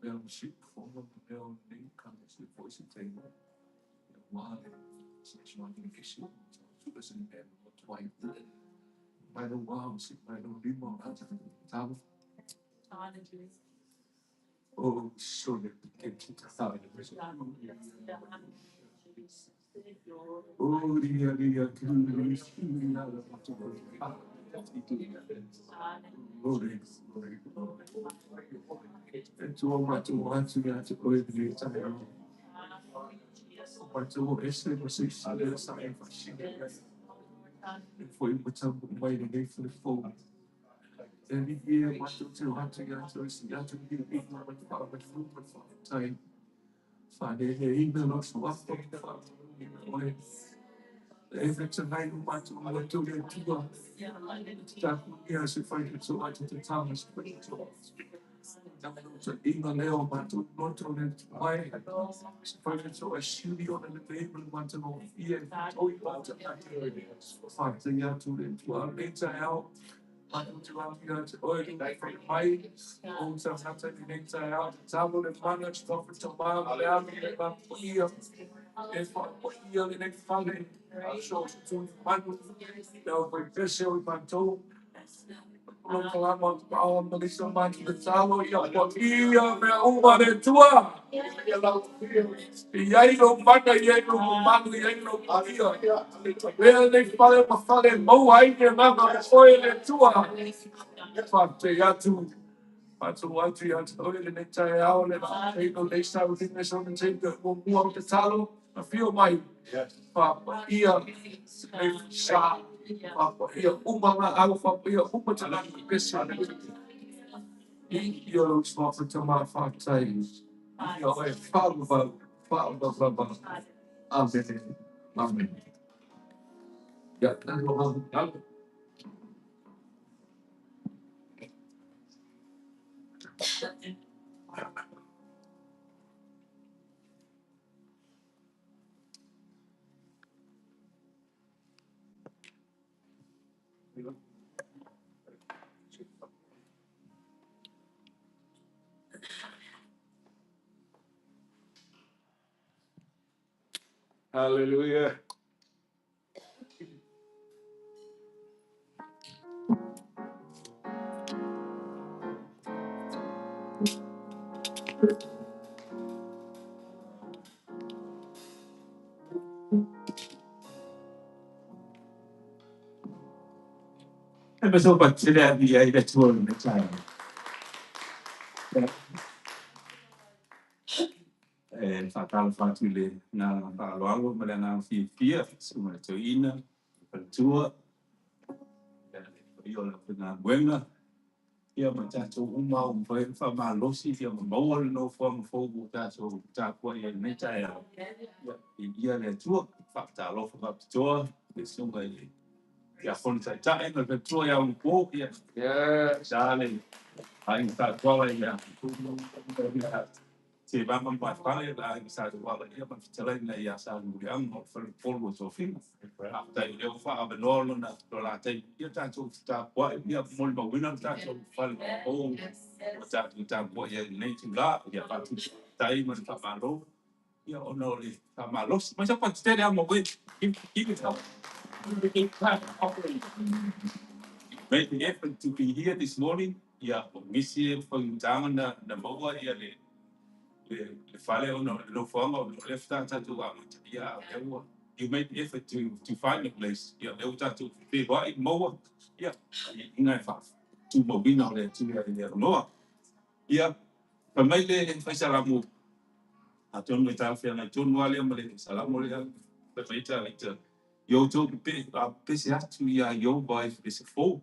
Mea o siufofoga ma mea o lenei Ekalesia foi se taimi aua le fesoasoani i nisi o mataupu se mea e loto ai. Mai lou ao, sii mai lou lima o le a tatalo. Oh, sole Oh, Glory, glory, glory. E tua matou atu ia te oe le taeao. O matou o ese ma se isi lea sa e faasino i ai. E foi ua taunuu mai lenei fale fou. E alii e, matou te o atu ia te oe sii atu le viiga ma le faamanu ma le faafetai. Faaleleina lou suafa ma faamanu ia oe. E fetalai lo matou loto i le Atua, e te tapunia se faitotoa, e te tatala se faitotoa. Naunautaiga lea o matou loto le Atua e, se faitotoa e sili ona lelei ma le matagofie e fetoi ma ou tagata. Faafetai atu le Atua. A o lenei taeao, matou te o atu ia te oe le fai mai o ou tagata i lenei taeao, tatalo le mana, suafa Tama ma le Alo ma le Agaga Paia, e faapaia lenei fale, so o se tuli manu, le aufaipese o i matou, lo kalama o Tapaau ma Lisa matou tatalo, ia paia mea uma le Atua. E i ai lou mana, e i ai lou mamalu, e i ai lou paia. Avea lenei fale ma fale e maua ai le agaga o oe le Atua. Faafetai atu, matou atu ia te oe lenei taeao, le faateino nei sauniga sauni teina muamua o tatalo, afio mai, faapaia lenei sa, faapaia uma laau, faapaia uma tagata pese. I ia lou suafa Tama faafetai. Ia oe faavavau, faavavava. Amene. Amene. Ia, nalo. Hallelujah. E me so pa tele a ia i le tua le taeao. E whakatalofa atu i le agaga faaaloalo ma le agaga fiafia, susuga i le toeaina, le faletua, le paia o le aufaigaluega, ia ma tatou uma ua mafai ona faamalosi ia ma maua le nofoaga fou ua tatou tapuai ai i lenei taeao. Ia, viia le Atua, faatalofa faapitoa le susuga i le Tiakono Taitai ma le faletua ia Upu, ia, sa le aiga Sa Tuala ia Tevaga ma Vaifale, le aiga Sa Tuala ia ma le fetalaiga ia Salemuliaga o le faleupolu o tofiga. Faafetai o lea ua faaavanoa lona lo la taimi ia tatou tapuai ia molimauina le tatou fale fou ua tatou tapuai ai i lenei itula. Ia faafetai ma le faamalo ia ona o le faamalosi. Mai sa tetele lava ma oe. Give yourself a big clap offering. Made the effort to be here this morning. Ia, o nisi e faigutaga na maua ia le fale ona o le nofoaga o lea faatoa tatou amata. Ia, a o lea ua you made the effort to find a place. Ia, lea ua tatou feiloai maua. Ia, iga e faatumauina o le Atua i le avanoa. Ia, fai mai le faisalamu, atonu e talafeagai tonu lava lea ma le salamo lea fai mai Tavita, ia outou pepese atu iā Ieova i pese fou,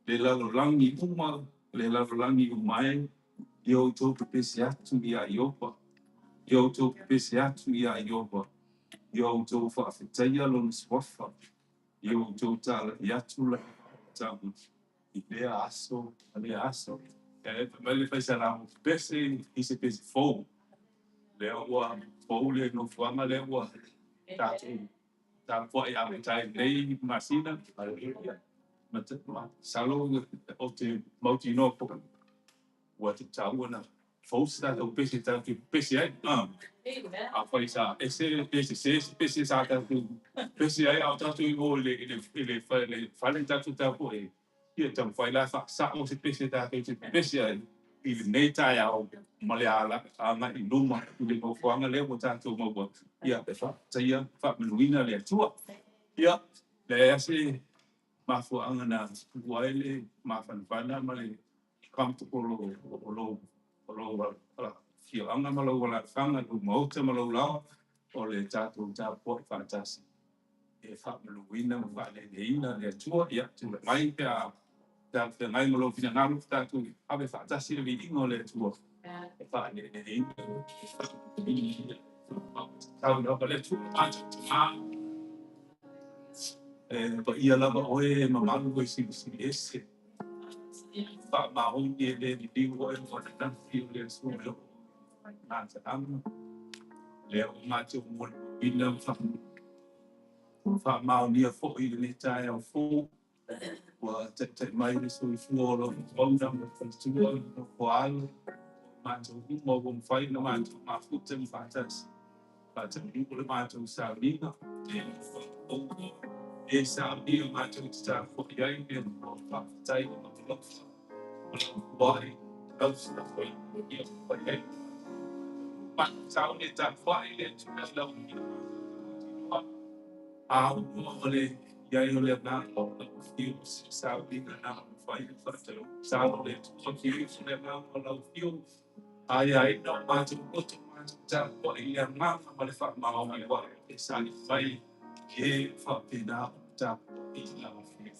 le lalolagi uma, le lalolagi uma e, ia outou pepese atu iā Ieova, ia outou pepese atu iā Ieova, ia outou faafetaia lona suafa, ia outou talai atu lana faautaga i lea aso ma lea aso. E fai mai le faisalamu, pepese i se pese fou, lea ua fou le nofoaga lea ua tatou tapuai amata ai lenei masina. Hallelujah. Ma masalo o te mautinoa foi ua tatau ona Fou se tatou pese tatou te pese ai. Afai sa ese pe sese se pese sa tatou pese ai, a o tatou i o i le i le i le fale fale tatou tapuai ai. Ia taumafai la e faasao se pese tatou te pese ai i lenei taeao ma le agai i luma i le nofoaga lea ua tatou maua. Ia e faafetaia faamanuina le Atua. Ia, leai lava se mafuaaga na tuua ai le mafanafana ma le comfortable o lou o lou afioaga ma lou alaalafaga, lou maota ma lou laoa, o le tatou tapuai faatasi e faamanuina ma faaleleina le Atua. Ia, tulai mai pe a talafeagai ma lou finagalo, tatou ave faatasi le viiga o le Atua e faaleleina e faamanuina tau lava le Atua matou Tama e paia lava oe e mamalu e silisili ese. Faamaoni e le liliu oe mo ananafi o le aso e oo mataaga. Lea ua matou molimauina ma faamaonia foi i lenei taeao fou. Ua taitai mai le soifua o lau auauna ma le faletua ma le nofoaalo. Matou uma ua mafai ona matou mafuta ma faatasi. Faataunuu le matou sauniga. E saunia matou te tapuai ai le Atua. Faafetai i lou alofa ma lau puai, lau silafia ia fai ai matou sauni e tapuai le Atua i lau matou a ua ma le iai o le agaga o lau afio se sauniga na mafai ona faatau le Atua ki o le agaga o lau afio aiaina o matou loto matou tapuai i le agaga ma le faamaoni ua e sali mai e faapena ona tapuai i lau afio.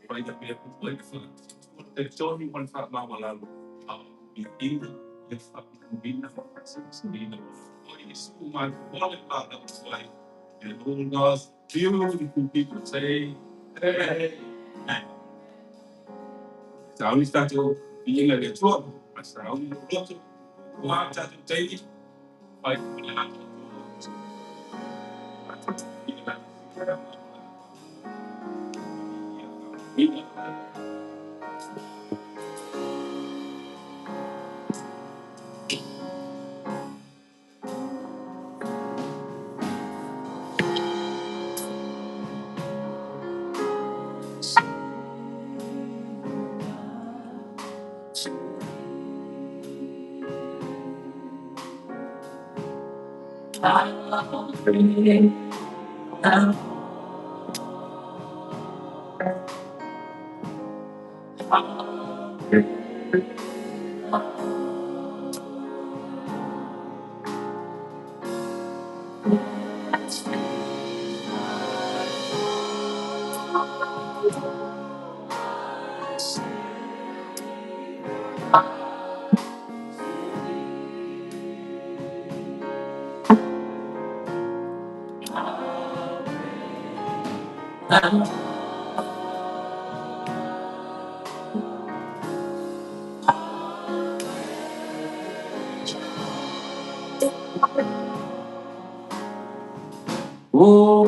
Fai na mea uma i le faatuatua le talitonu ma le faamaualalo a o viiga le faamanuina ma faasilisiliina o Iesu matou ole ma lau tuai. And all God's beautiful people say, Amen. Sauni tatou viiga i le Atua, ma sauni lou loto, ua tatou taimi, fai ma le atoatoa. Oh,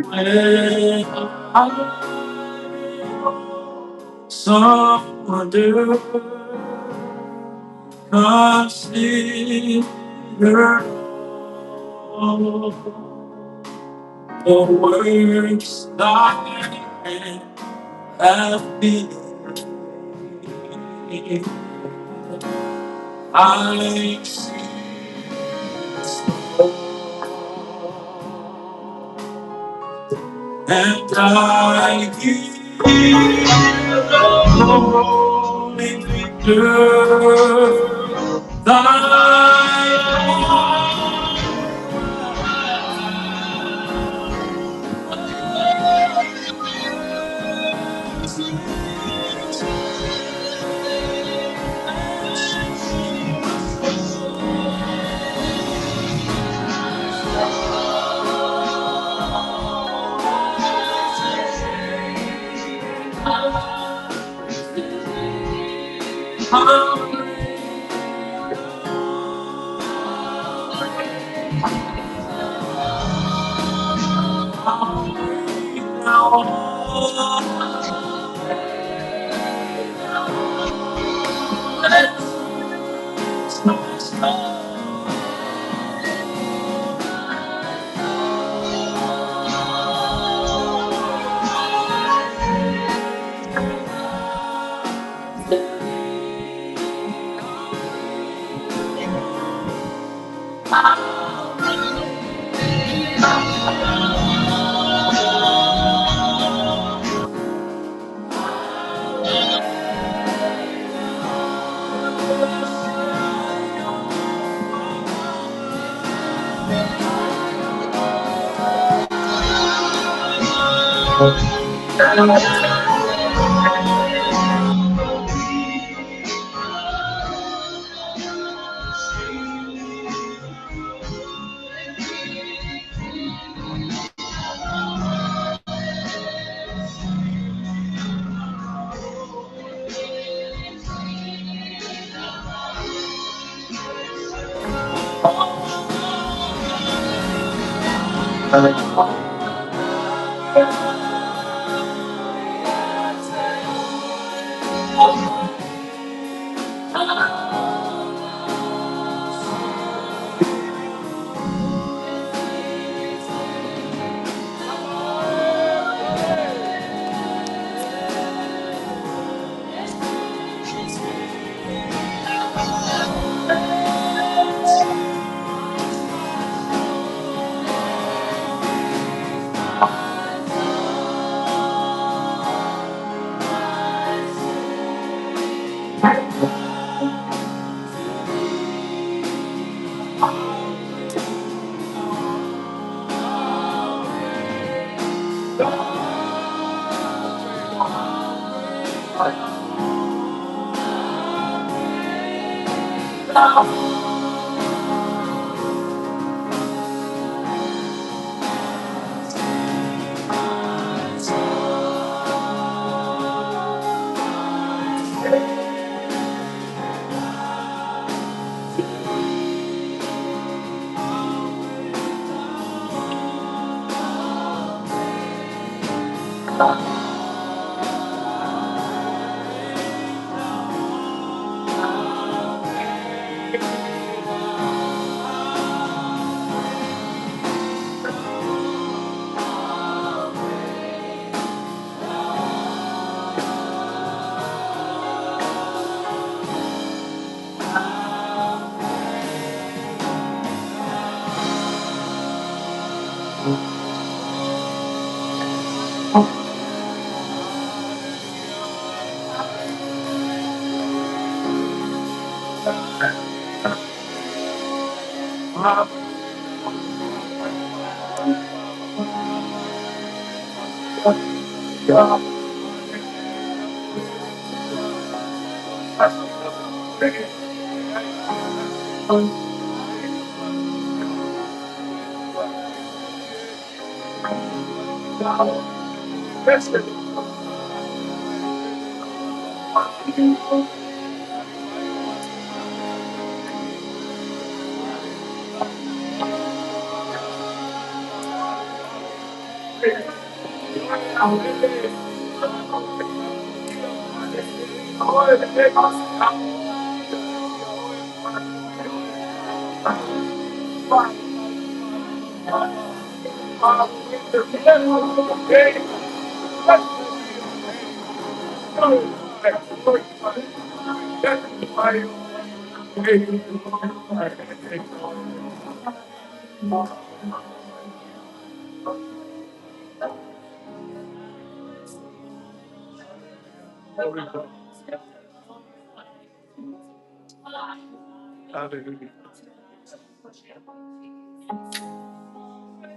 when I some wonder consider all the works thy hand hath made, I see and I hear the rolling thunder. Thy power. Hallelujah.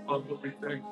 Father, we thank you.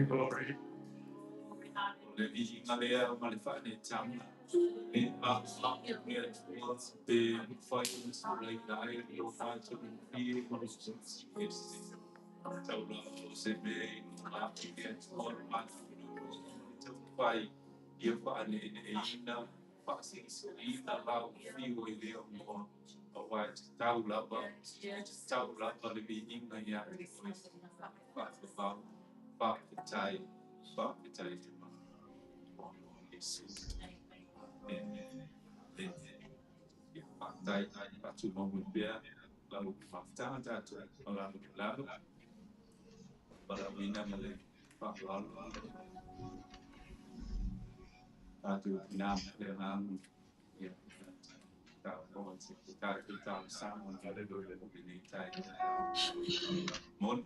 Glory. Le viinga lea ma le faaneetaga e a'aʻi le Atua pe mafai ona sulaina ai lo tatou ma le ese taulaga o se mea i luga atu i le Atua le matou taumafai ia faaneeneeina faasilisiliina lau afio i le aunoa auā e tatau lava e tatau lava le viiga iā te oe. Faafevao, faafetai, faafetai te Iesu. Amen. Amen. Ia faafetai, faatumau pea lau faafetaga tatou malalo i lalo valaauina ma le faaaloalo tatou tina ma le agaga ia tatou talosaga lenei taeao moni.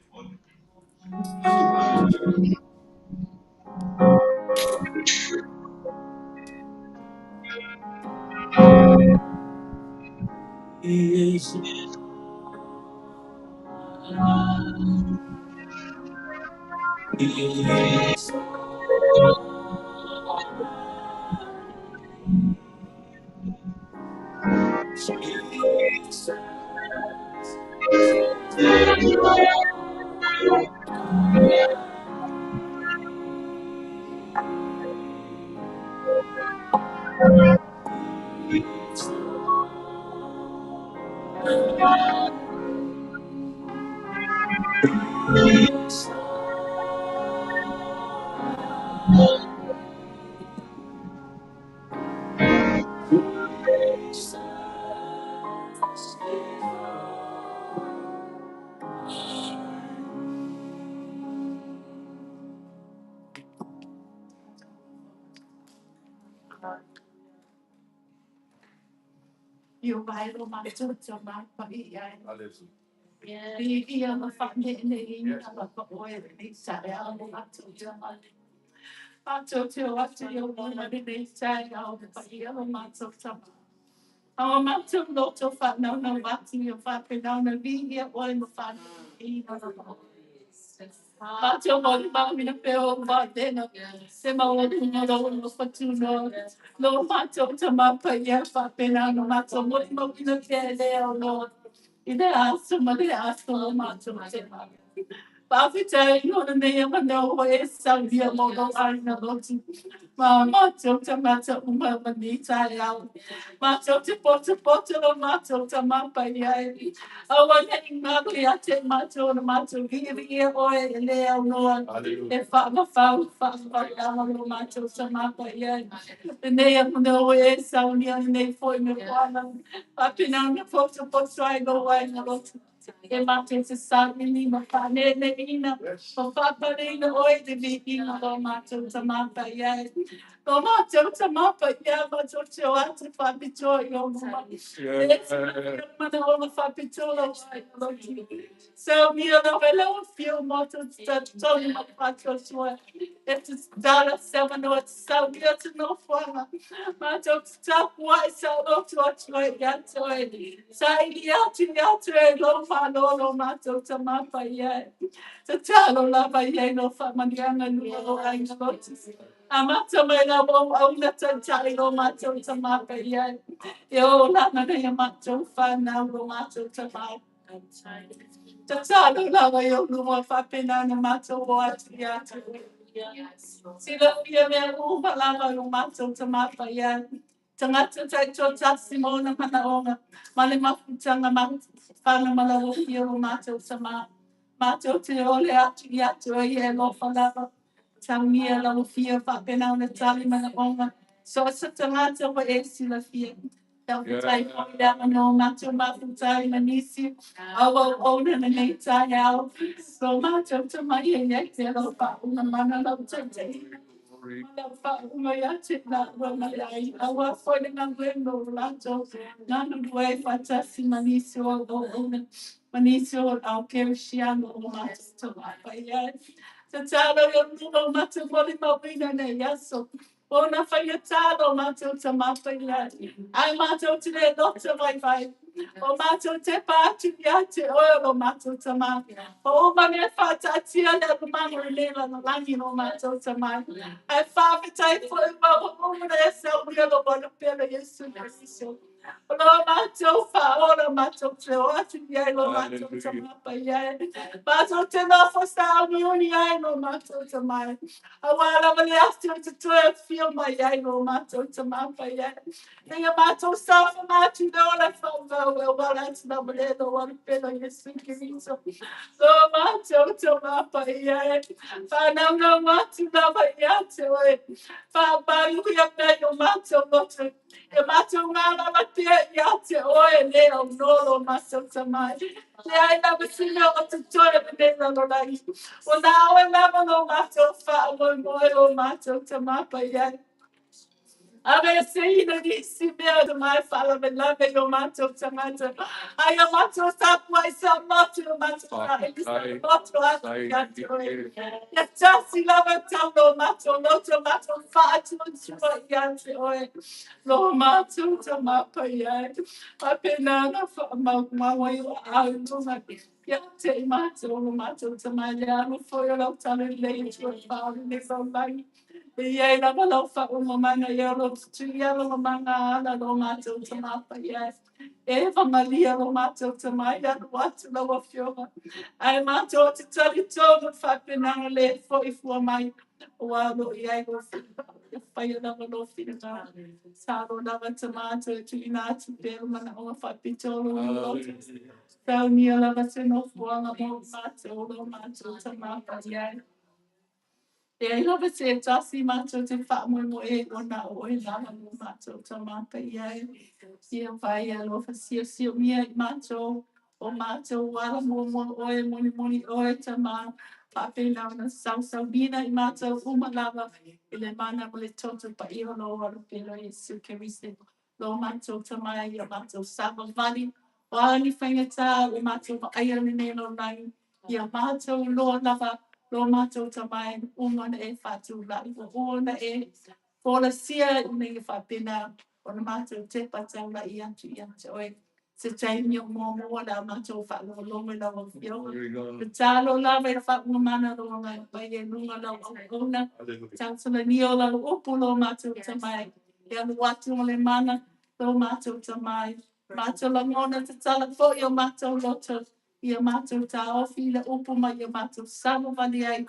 He is Aveseina nisi mea na mai faalavelave i o matou tagata. Ai a matou tapuai sa matou o matou saili sa Faafetai, matou atu ia te oe. saili Ia tasi lava tau lo matou loto matou faatuatua ia te oe. Lo matou tamapa iai. Faapena na faamaumau ai o aao i luga. Ia te i matou lo matou tamai le alu foi o lau tala lelei e tua whaori nei faulagi. E iai lava lau faauma ia lo tutuia lo manga ala lo matou tamapa iai. E whangalia lo matou tamai alu atu lau afioga. Ae matou te tali tonu whaapenanga le fo i fua mai. Ua lo iai lo whiringa. Ia whaia lava lo whiringa. Sa lo lava tamato e tuina atu pēr mana o whapito lo loto. Hallelujah. Saunia lava te nofoanga mo mātou lo mātou tamapa iai. E ai lava te tasi mātou te whaamoe e o nā o e lava mo mātou tamapa iai. Ia vai alofa sio sio mia i mātou. O mātou wala mua mua oe, moni moni oe tama. Whaapena ona sau nina i mātou uma lava. I le mana mo le toto pa iho lo alo pelo Yesu Kristo. Lo mātou tamai ia mātou savavali. O ani whaingata o mātou wa aia le lo langi. Ia mātou loa lava. Lo mātou tamai uma na e whātu lai. O ona e Fola sia i nei whapena o na mātou te patau la i atu i atu oe. Se taimi o mua mua la mātou whaalongolongo i lau afioga. Glory God. Te talo lava i whaungamana lo ngai pai e lunga lau auauna. Hallelujah. Tausalania o lau upu lo mātou tamai. E alu atu o le mana lo mātou tamai. Mātou langona te tala foi o mātou loto. Ia mātou tāofi i le upu mai ia mātou savavali ai.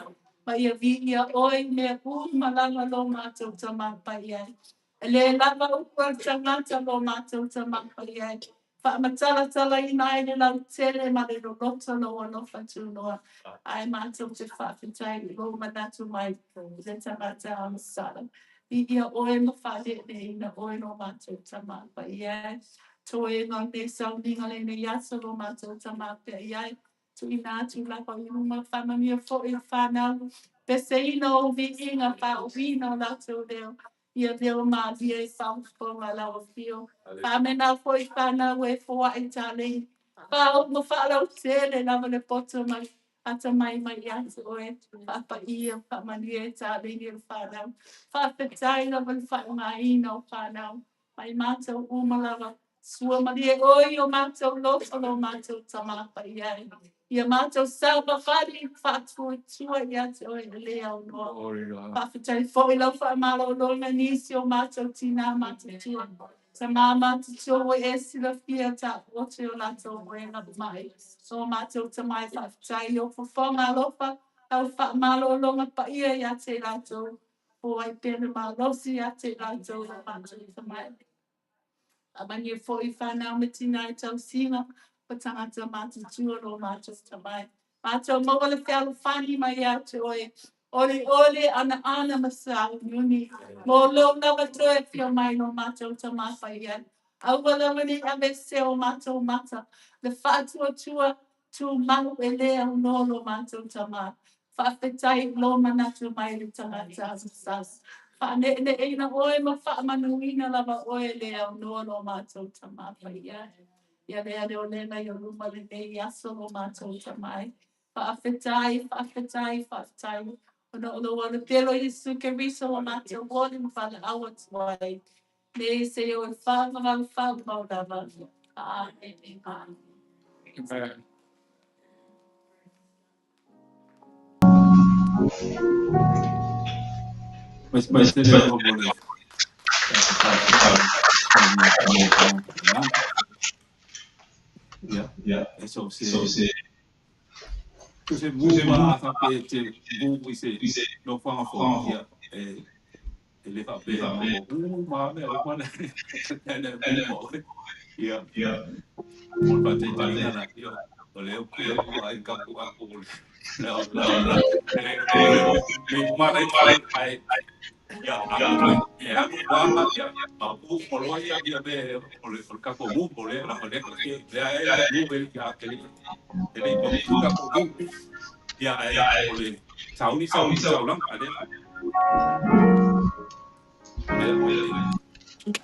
Ma ia vi ia oi mea umalanga lo mātou tamapai ai. E le lava upu al tangata lo mātou tamapai ai. Whaamatala tala ina ai le lau tele ma le loloto lo alofa tūnoa. Ai mātou te whawhitai i lo manatu mai i le tangata amasala. I ia oe ma whare ne ina oe lo mātou tamapai ai. Toe ngā ne sauninga le ne iasa lo mātou tamapai ai. Tu ina atu lapa i luma whamania fo i whanau. Pese ina o vi inga wha o vina o lātou leo. Ia leo mālia i whaofonga lau whio. Hallelujah. Whamena fo i whanau e foa i tālei. Whao mo whalau tele lava le poto mai. Ata mai mai atu oe. Whapa ia whamania e tālei i whanau. Whawhetai lava le whaungaina o whanau. Mai mātou uma lava. Sua malie oi o mātou loto lo mātou tamapa i ai. Ia mātou saumawhari whātua tua i ate oe le lea o noa. Glory God. Whawhetai foi lau whaamalo lona nisi o mātou tina mātou tua. Ta mā mātou tua e sila fia ta ote o lātou moenga mai. So mātou ta mai whawhetai o fofonga alofa lau whaamalo longa pa ia i ate lātou. O ai pene malosi i ate lātou o mātou ta mai. Amani e foi whanau me tina i tausinga, o tangata mātou tua lo mātou tamai. Mātou maua le fealofani mai ia te oe. Ole ole ana ana masau nuni. Mo lo lava toe fia mai no mātou tamawhai ia. Aua lava ni ave se o mātou mata. Le whaatua tua tu mau e lea o no lo mātou tama. Whaafetai lo manatu mai le tangata sas. Whaane ina oe ma whaamanuina lava oe lea o no lo mātou tamawhai ia. Ia lea leo lena i o luma le nei aso lo mātou tamai. Whaafetai, whaafetai, whaafetai. Ona o lo wale pelo Yesu Keriso o mātou woli ma whala awa tuai. Ne se o e whaamaval whaamau lava. Amen. Amen. Amen. Mas mas tele lava mo le Yeah. Yeah. E so So se se se se buma bu fa pe te bu i se se no fa fo fa ia e e le fa le pe fa ma pe mo bu ma me o ma ne ne bu mo ia yeah. mo pa te Mo te pa te ina na io o le o ku o ai ka ku a ku le o la la la le o le me ma le ai ai ia yeah alu le e alu wa ia ma bu mo lo ia ia me o le o ka ko bu mo le la le ke le ai bu le ia ke le le ko ku ka ko bu ia ai o le sauni sauni sau lang ale le o le Ia,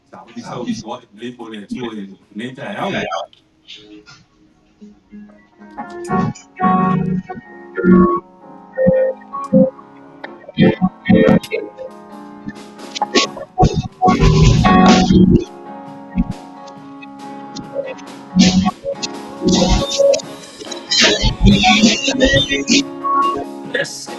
sa i so le po le tu e ne ta au. Yes.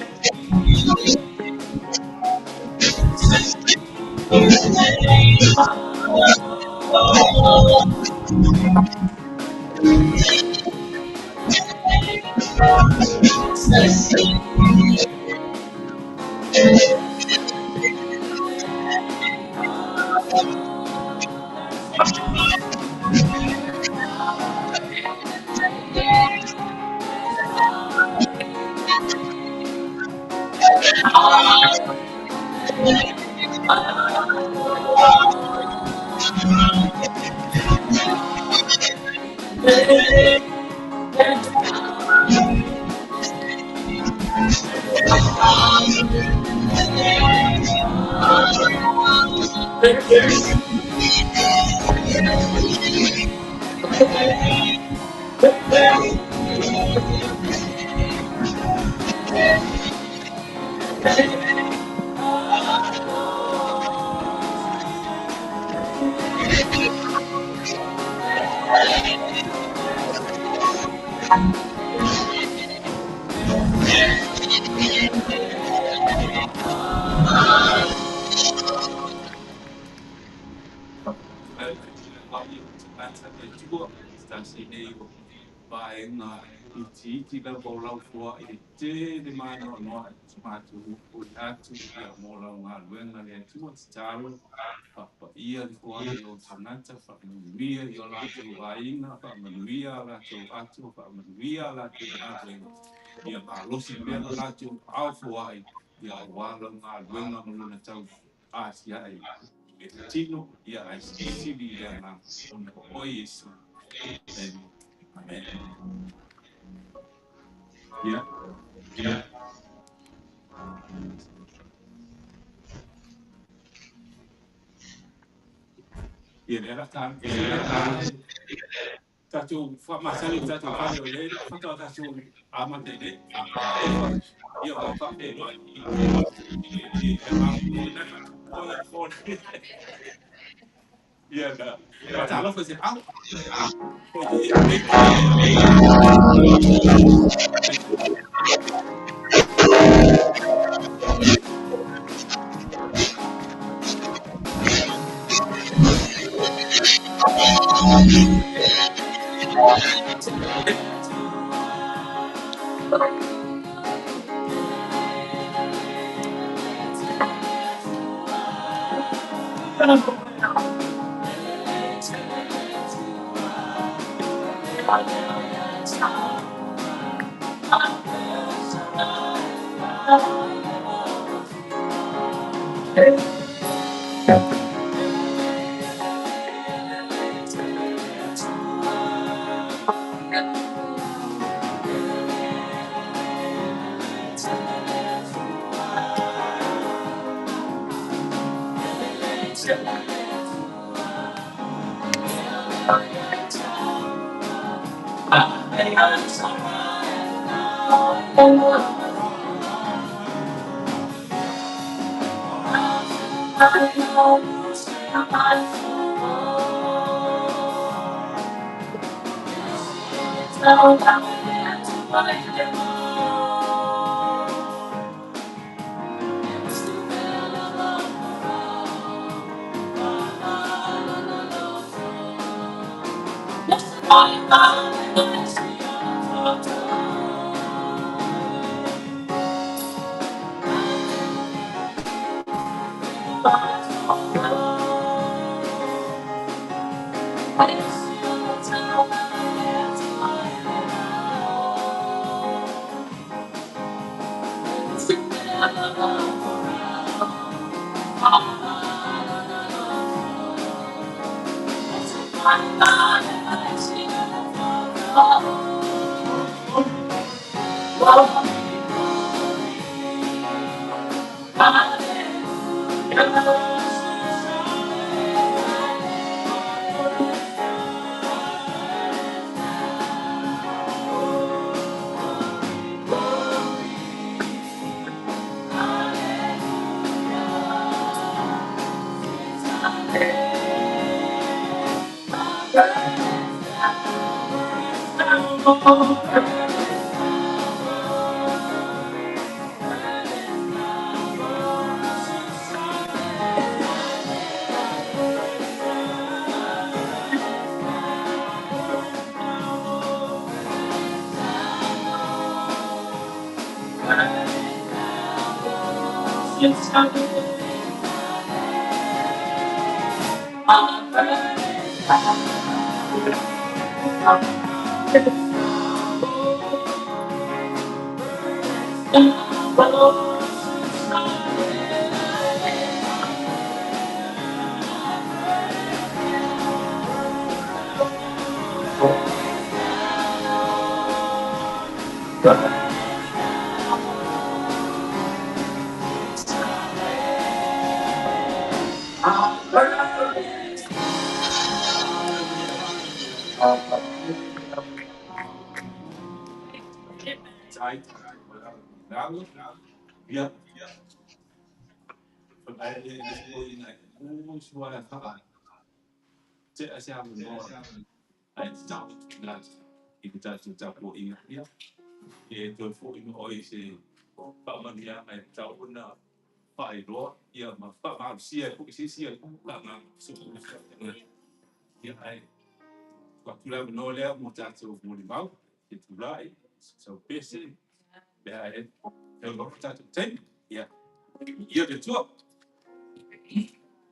Ia le foai o tagata faamanuia i o latou aiga, faamanuia a latou ato, faamanuia a latou galuega. Ia malosi pea lo latou ao foai, ia auā lau galuega ma lona tau atiae e tino, ia ae silisili i le agaga ona o oe Iesu. Amen. Ia. Ia le ala tatou faamasani tatou fale o iai faatoa tatou amata i le ia o faafeiloai i ia na faatalofa se au.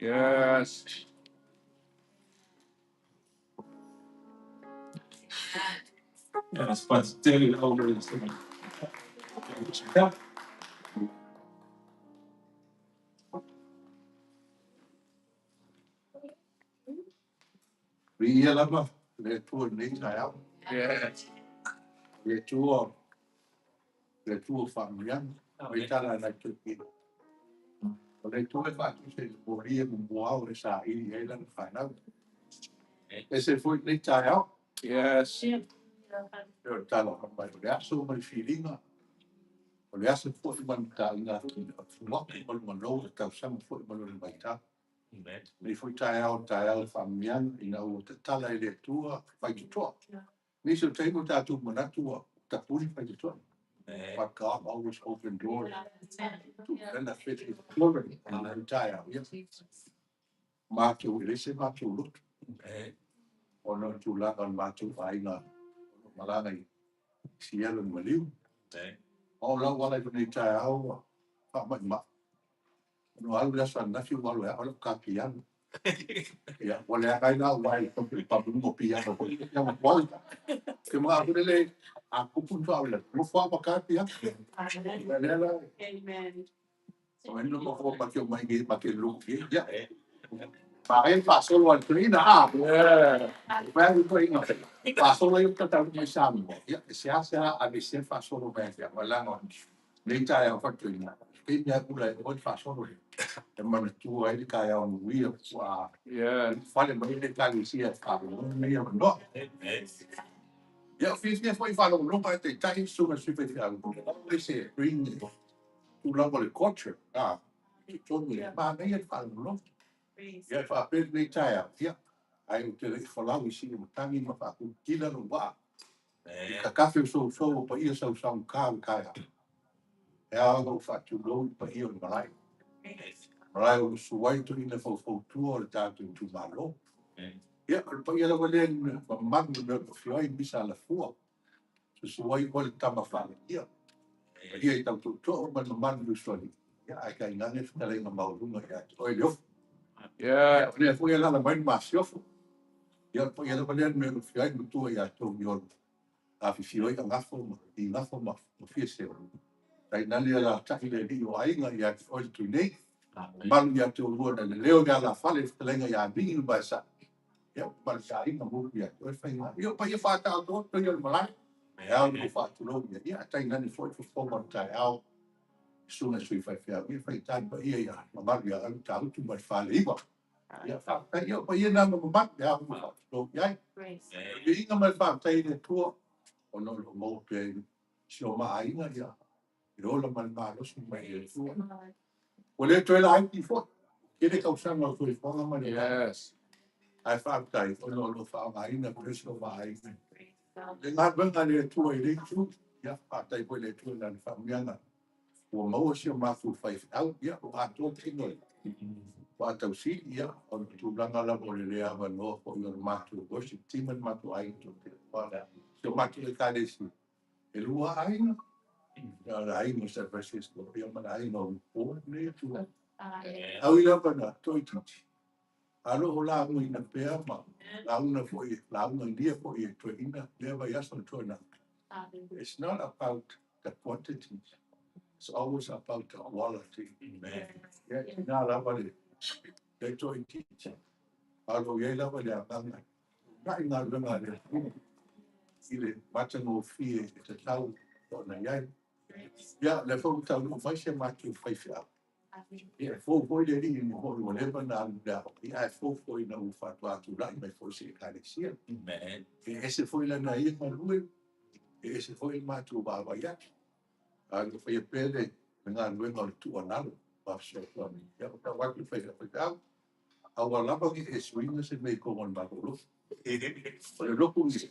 Yes. Yes, but still always. Viia lava le Atua i lenei taeao. Yes. Le Atua, le Atua faamanuiaga. Mai tala nai toeaiina. O le Atua e faatusa i le moli e mumuao e saili ai lana fanau. Ese foi lenei taeao. Yes. E o le tala mai o le aso ma le filiga. O le aso foi ma le mataiga fuaki ma le manou e tausaga foi ma lona vaitau. Lenei foi taeao, taeao faamanuiaga ina ua tatala e le Atua faitotoa. Nisi o taimi o tatou manatu ua tapuni faitotoa. But God always open doors to benefit His children. And taeao, ia. Matou e le se matou loto. Ona o le tulaga o le matou aiga o lo o malaga i siala ma maliu. O lau ala i lenei taeao ua faamaimai. No alu le aso ananafi ua alu e ao lau ka piano. Ia, ua leaga ai la uae i le pamunuma o piano foi. Ia ma kuai. Ke mga aku lele a kupu ni whaawela. Mo wha ma ka piano. Ia lea la. O eno mo fo ma ke o mai ke ma ke luku. Ia. Ma e whaasolo al tuina a. Yeah. Mai ku inga. Whaasolo i uta mai Samoa. Ia, e se asa a le se whaasolo mai ia. Malanga. Nei tae au whatuina. Ke mea ula e oi whaasolo he. E manatua ai le taeao nuia ua Yes. fale mai le ekalesia e whaalongo nei a manoa. Ia, fiafia foi whaalongolonga e teitahi suga sui whai. Always se bring tulaga o le culture. Ah, i tonu le mānaia le whaalongolonga. Ia, e whaapere nei taeao. Ia, ai o te rei whalau i sini matangi ma whaakukila no waa. I ka kafe o sou sou o pa ia sau sau ka o kaea. E ao o whaatulou i pa ia o le malae. Malae o suai tu ina faufautua o le tātou itumalo. Ia, o le paia lava lea i le mamalu o mea o fioai misa alafua. Susuai o le tama whaalagia. Ia i tau tuutuu ma le mamalu o usoalii. Ia, ae tainane le fetalaiga maualuga ia te oe le ofu. Yeah. Ia, o lea foi e alaala mai le masiofo. Ia, o le paia lava lea i le mea o fioai matua ia tou i ona afifio ai agafo ma igafo ma fia seo. Tainane alaalatai le alii o aiga ia te oe le Tuinei. Mamalu ia te oulua na leleo i le alafale le fetalaiga ia Alii ma Vaesai. Ia, mamalu i aiga ma upu ia te oe Faiga. Ia, o paia faataotooto ia o le malae. E ao ona ou faatulou ia. Ia, tainane foi fofoga o le taeao, susuga i sui faifeau. Ia, faitali paia ia mamalu ia oe Matautu ma le Faleiva. Ia, faafetai. Ia, o paia na ma mamalu e ao ona ou faatulou i ai. O le viiga ma le faafetai i le Atua, ona o lo o maua pea i si o ma aiga, ia, le ola ma le malosi mai le Atua. Ua le toe laiti foi, tele tausaga o soifuaga ma le Yes. Ae faafetai ona o lo o faaaogaina pea si o ma aiga. Le galuega a le Atua i le itu, ia, faafetai foi i le Atua i lana faamanuiaga. Ua maua si o matou faifeau, ia, ua atoa tino i faatausili, ia, o le tulaga lava o le le avanoa foi o le matou worship team ma le matou aiga toatele. Si o matou ekalesia, e lua aiga, ia, o le aiga o San Francisco, ia, ma le aiga o Upo, nei atu. Au i lava na toaitiiti, a o lo o laugaina pea ma lauga foi, laugagia foi e toeaiina lea vaiaso na tuanai. It's not about the quantity, it's always about the quality. Ia, ina lava le le toaitiiti, a o lo o i ai lava le agaga uunai galuega a le Atua i le matagofie e tatau ona i ai. Ia, o lea foi ua taunuu mai si a matou faifeau. Ia, e fou foi le alii ina foi ua leva ona alu i le aoga, ia, ae fou foi ina ua faatoa tulai mai foi i se ekalesia. E ese foi lana ia galue, e ese foi le matou vaavaai atu. A o lo o faia pea le galuega o le tuualalo ma fesoasoani. Ia, o tau atu le faifeau, aua lava ne i e suiga se mea i totonu o le matou lotu. O le lotu ia,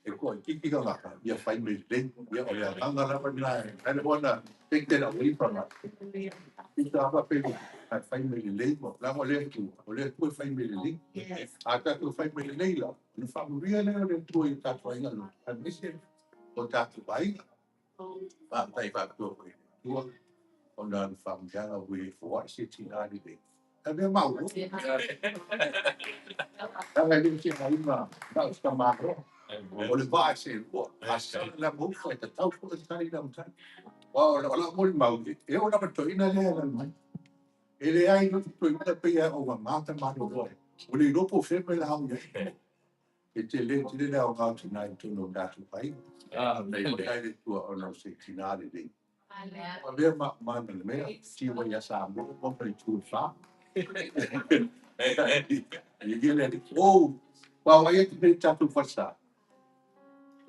e toaitiiti tagata, ia fai mea lelei. Ia, o le agaga lava lena, I don't wanna take that away from us. Pita lava pe ae fai mea lelei, leaga o le Atua, o le Atua e fai mea lelei. A tatou fai mea lelei la, ona faamanuia lea o le Atua i o tatou aiga lotu, aemaise o tatou aiga. Faafetai faapitoa foi i le Atua ona o le faamanuiaga ua i ai foai se tina lelei. Ae mea maua, leaga e le o se aiga na o se tamaloa. O le vaa e seelua, a sala le amaufa e tatau foi ona tali le amatai. Aua o lau molimau, e oo lava i le toeaina lea e alaala mai. E leai lotu toeaina pei lava o gagā tamaloa. Ua le iloa po o fea le mea o le a oo i ai. E tele tele le aoga o tina i totonu o tatou aiga. Faafetai i le Atua ona o se tina lelei. Ua avea ma mana mea, tiu ai ia Samoa ma ma itu e fa. Ia le alii. Oh, vaavaai atu nei i le tatou falesa.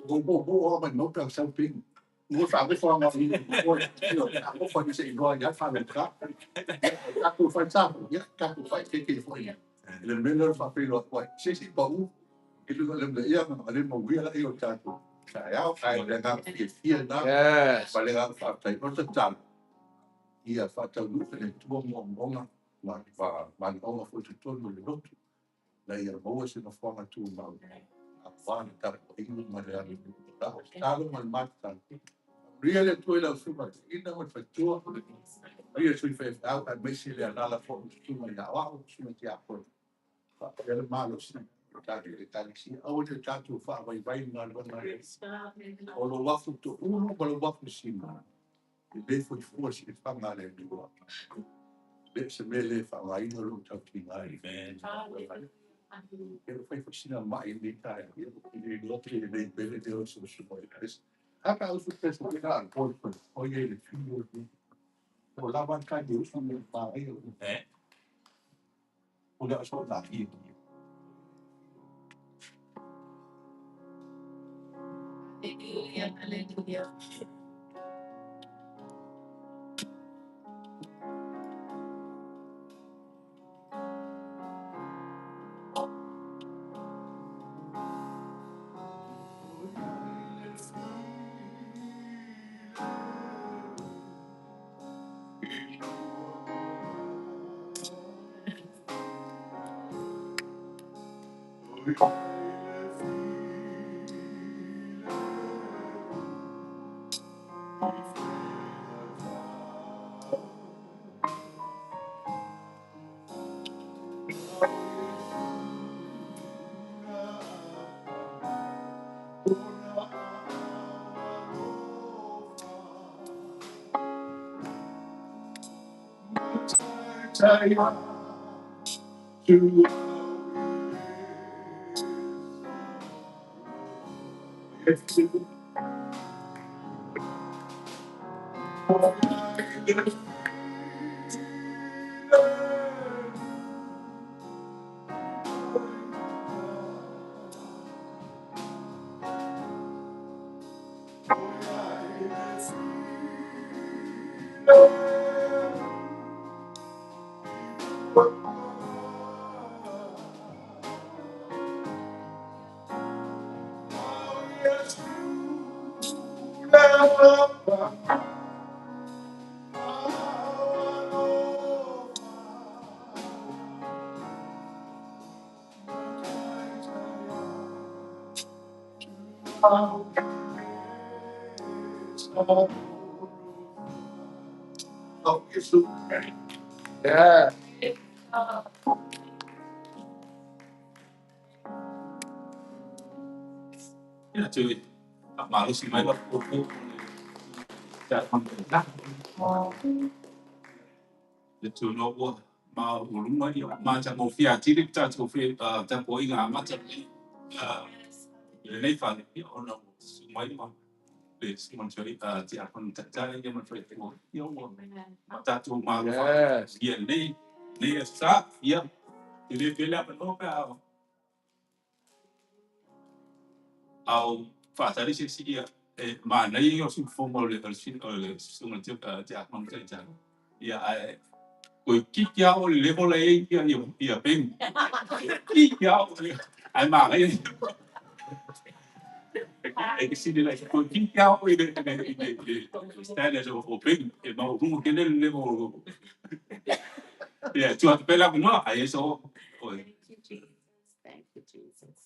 Ua moomoo lava mai maota sau ping. Ua faalofa lava i alofa i se iloa ia faaloka. Ia, o le tatou falesa foi, ia, tatou faaeteete foi i le mea lea o le faafeiloai atu ai. Se isi pau i luga o le ia le mauia laia o le tatou taeao. Ae o le agaga fiafia lena Yes. ma le agaga faafetai. O le tatalo, ia faataunuu e le Atua moomooga ma manaoga foi i totonu o le lotu, ina ia maua se nofoaga tumau aua le tapuaiga ma le aganuu. O le tatalo ma le matatalo, faamanuia le Atua i lau susuga i le toeaina ma le faletua, faamanuia i le sui faifeau, aemaise le alaala foi o le susuga ia Aoao, le susuga i le tiakono, faapea le malosi o le tatou ekalesia. Aua ne i tatou faavaivai le galuega a le Alii. O lou afu toulu ma lou afu sima, e le fuifua silafaga a le Atua. Le o se mea le faaaogaina lou tautiga i le galuega lea. Ia ua fai foi sina mai i lenei taeao. Ia, ou te le iloa pe lelei pea le leo o se uso mai. A pa usu pesa pe na boyfriend. O ia i le fiu o le. O lava le kai usu me pa ai o. O le aso na i. Hallelujah, hallelujah. Yeah. Ia te malosi mai la pupu le tūno ua ma ulunga ia ma ta ngofia tiri ta tō ta po inga mata le nei whale ia ona su mai ma le su man tui te akon tatai ia man whai te ia ua ma tātou malo wha Yes. ia nei nei e sa ia i le pele apa no pe au au whātari se si ia e ma nei o su whongo le o si o le su man tui te akon tatai ia ai ko ki kia o le level e ia ia ia peng ki kia o le ai ma ngai e ke sini la ko ki kia o le le le standard o peng e ma o rungo ke le level ia tu atu pela no ai so o Thank you, Jesus. Thank you, Jesus.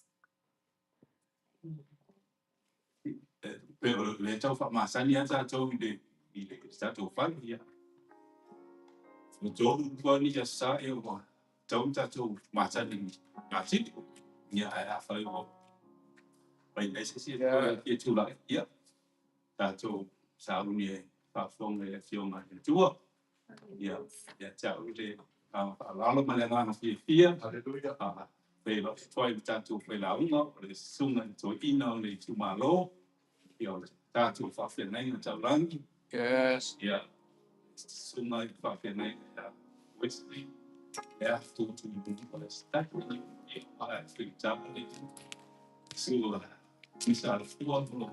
pe le tau fa ma sani ata tau i le sa tau fa ia o tau ko ni ja sa e o tau ta tau ma sani ma ti ia ai a fa o mai nei se si Yeah. e tu la ia tātou sauni e whaafonga e whionga e tua. Ia, ia tau le whaalalo ma le nganga fia fia. Hallelujah. A whela toi tātou whela unga, o le sunga i tō ina o le tūmalo. Ia o le tātou whawhenai o tau rangi. Yes. Ia, sunga i whawhenai ia Wesley. Ia, tū i o le statu. Ia, a e whii le sua. Misa le fua mo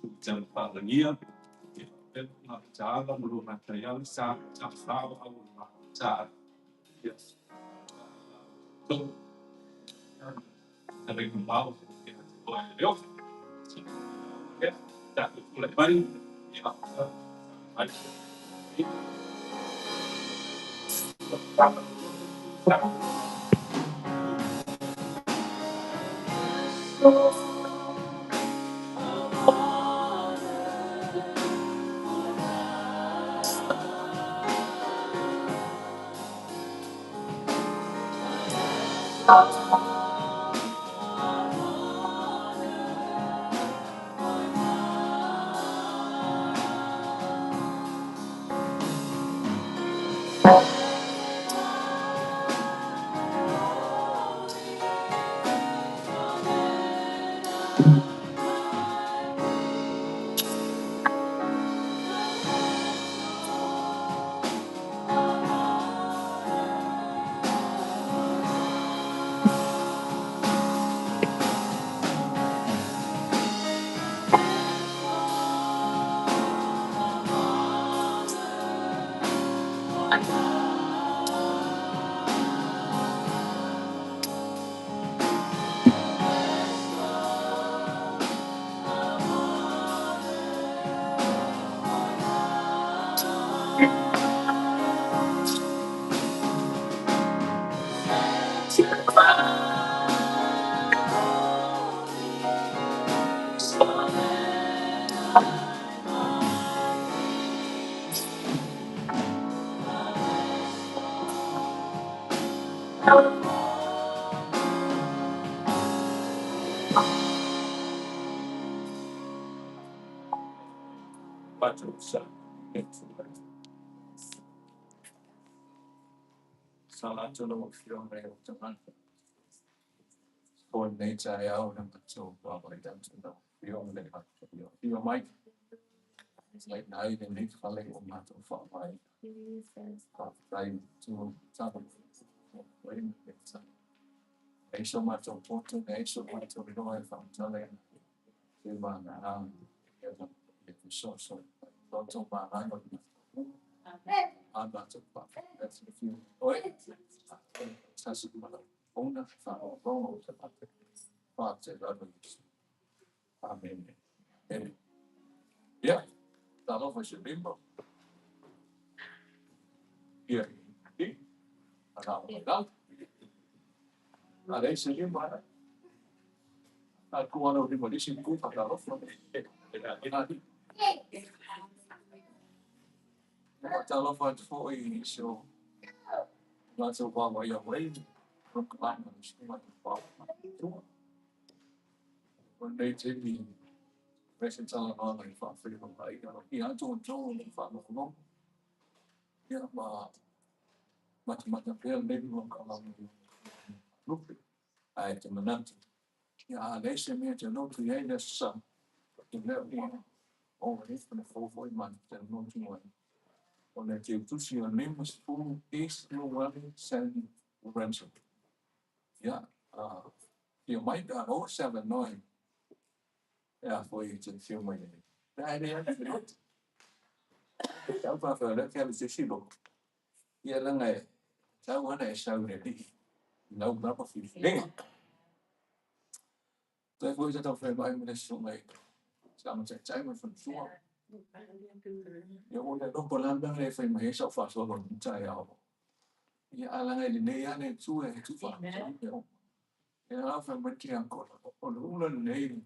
lo tau whalangia. Ia, e ngā tāla mo lo ngā taiala sa ta whao au ngā tā. Ia, tō, ta rei mau, ia, te oe reo. Ia, tā te pule mai, ia, mai. Patu sa. Salatu lau Afioga i ou tagata. O lenei taeao na matou vaavaai atu lau Afioga le afio mai. Laina ai lenei fale o matou faavae. Faafetai i tua tala. Leai so matou poto, leai so matou iloa e faamatala se vagana ia fesoasoani mai. Loto manaia o le matou a matou faafetai oe. Tasi ma lau ona faaaloalo o tagata. Faafetai lava Iesu. Amene. Amene. Ia, talofa i se lima. Ia, i, ana o mai lalo. A leai se lima, a ku ana o lima lisi ku faatalofa. Ali. Faatalofa atu foi i si o matou vaavaai mai, polokalame o susuga i le O lenei taimi, fai se talanoaga i le faafeiloai aloaia atu o outou i le faalogologo. Ia ma matamata pea lenei polokalame i lupe. Ae te manatu, ia a leai se mea te lotu i ai le aso Sa, o lea ua o ai le fou foi ma te lotu ai. O le teutusi o 50 East Llewellyn San Lorenzo. Ia, fia mai pe a maua se avanoa e a foi e te afio mai ai. Pe a e le alu i lotu. Tau faafewa lea ke alu se isi lotu. Ia laga e tau ana e sau i le alii i lau lava filifiliga. Toe foi ta taufevaai ma le susuga i le taitai ma le faletua. Ia ua le lopo la le mea e fai mai ai sau faasoa o lenei taeao. Ia a laga e lelei lava le Atua e tuufaatasi mea uma. Ia la fai mai tiakono, o le ula lenei,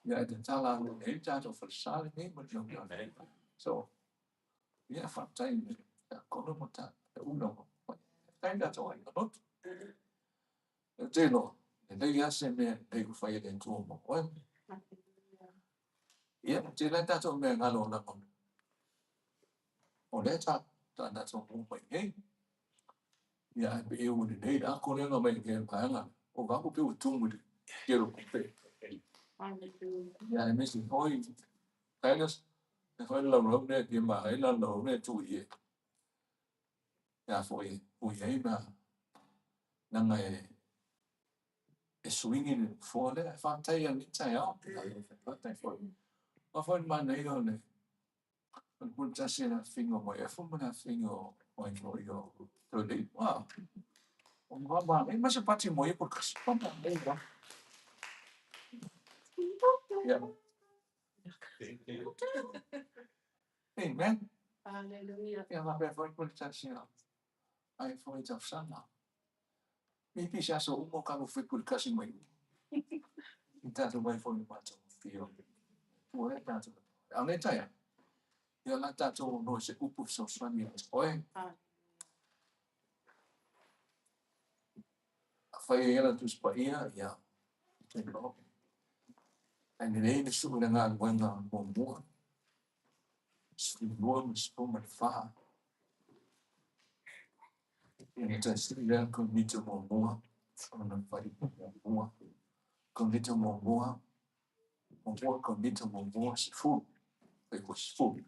ia e tatala atu nei le tatou falesa lenei ma le lau. So, ia faafetai i le tiakono ma ta ula ma faafetai i tatou aiga lotu. Ou te iloa, lelei lava se mea lelei ua fai e le Atua mo oe. Ia, te le tatou mea galo lava. O lea ta tatou mu mai nei. Ia, ai pe e ua lelei le ako lea na mai ke vaega. O vaku pe ua tumu i le kelo kupe. Ia, ai mesi hoi, Titus, e hoi lau rau ne ki ma ai lau rau ne tu i e. Ia foi, ui ai ma nanga e swingi le fua lea, e faafetai a ni taeao. Faafetai foi. Ma foi mana ia o le pule tasi le afiga o Moeafu ma le afiga o ai foi o Tolei. Wow. O ngā mā, ma se pati mo ia por kasi pa nei ba. Yeah. Amen. Hallelujah. Ia ma pe foi pule tasi ai foi tausaga. Maybe se aso uma o ka foi pule kasi mai. I tātou mai foi matou fio. Tua e tātou. Au nei taia. Ia la tātou no se upu fesoasoani ia te oe. A fai e la Tusi Paia, ia, te loa. Ai lelei le sui le galuega muamua, 12 ma 14. Ia na tasi lea Korinito muamua, ona fai muamua. Korinito muamua, muamua Korinito muamua, 10. Fai 10.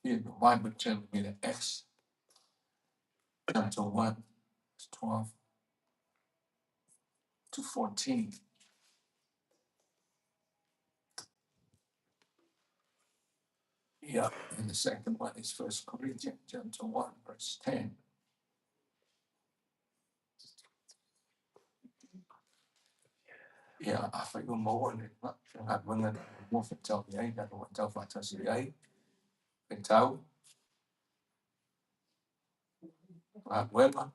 Here the Bible tells me that Acts chapter 1, 12 to 14. Yeah, and the second one is 1 Corinthians chapter 1, verse 10. Ia, afai ua maua le galuega na muamua faitau i ai, na lua tau faatasi i ai, faitau, galuega,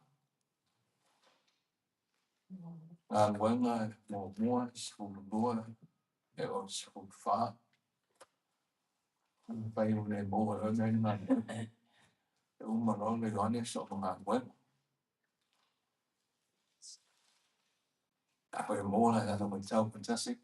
galuega muamua, 12, e o 14. Afai ua le maua e oe le galuega, e uma loa le Ioane so o galuega. Afai ua maua la tatou faitau faatasi.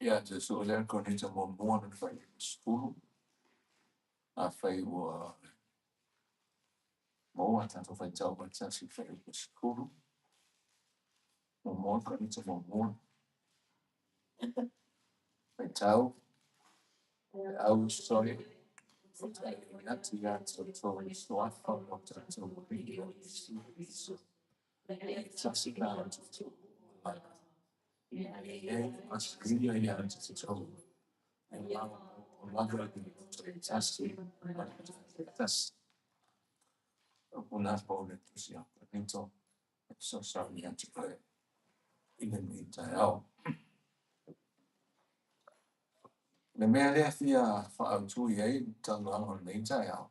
Ia Iesu lea Korinito muamua le fuaiupu 10. Afai ua maua tatou faitau faatasi fuaiupu 10. Muamua Korinito muamua. Faitau le au soi o atu ia tatou i suafa o tatou Alii o Iesu Keriso. E tasi la tatou e masuia ia tatou e lava i le loto e tasi ma le tasi. O na po le tusi a Korinito e fesoasoani atu ai i lenei taeao. Le mea lea fia faaautu i ai le talanoaga o lenei taeao,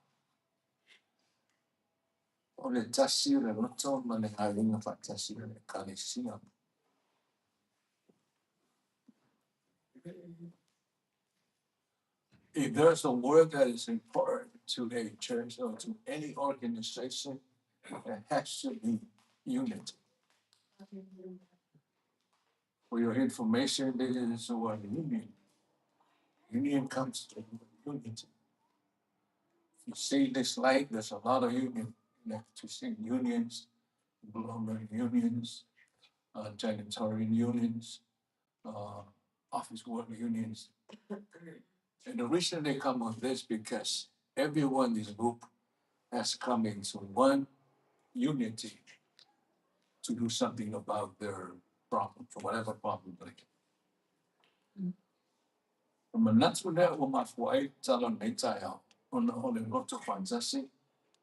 o le tasi o le loto ma le galuega faatasi o le Ekalesia. If there's a word that is important to a church or to any organization, it has to be unity. For your information, this is the word union. Union comes from unity. If you see this light, there's a lot of union. You have to see unions, plumber unions, janitorial unions, office work unions. And the reason they come with this because everyone in this group has come into one unity to do something about their problem, for whatever problem they have. Manatu lea ua mafua ai tala o lenei taeao, ona o le loto faatasi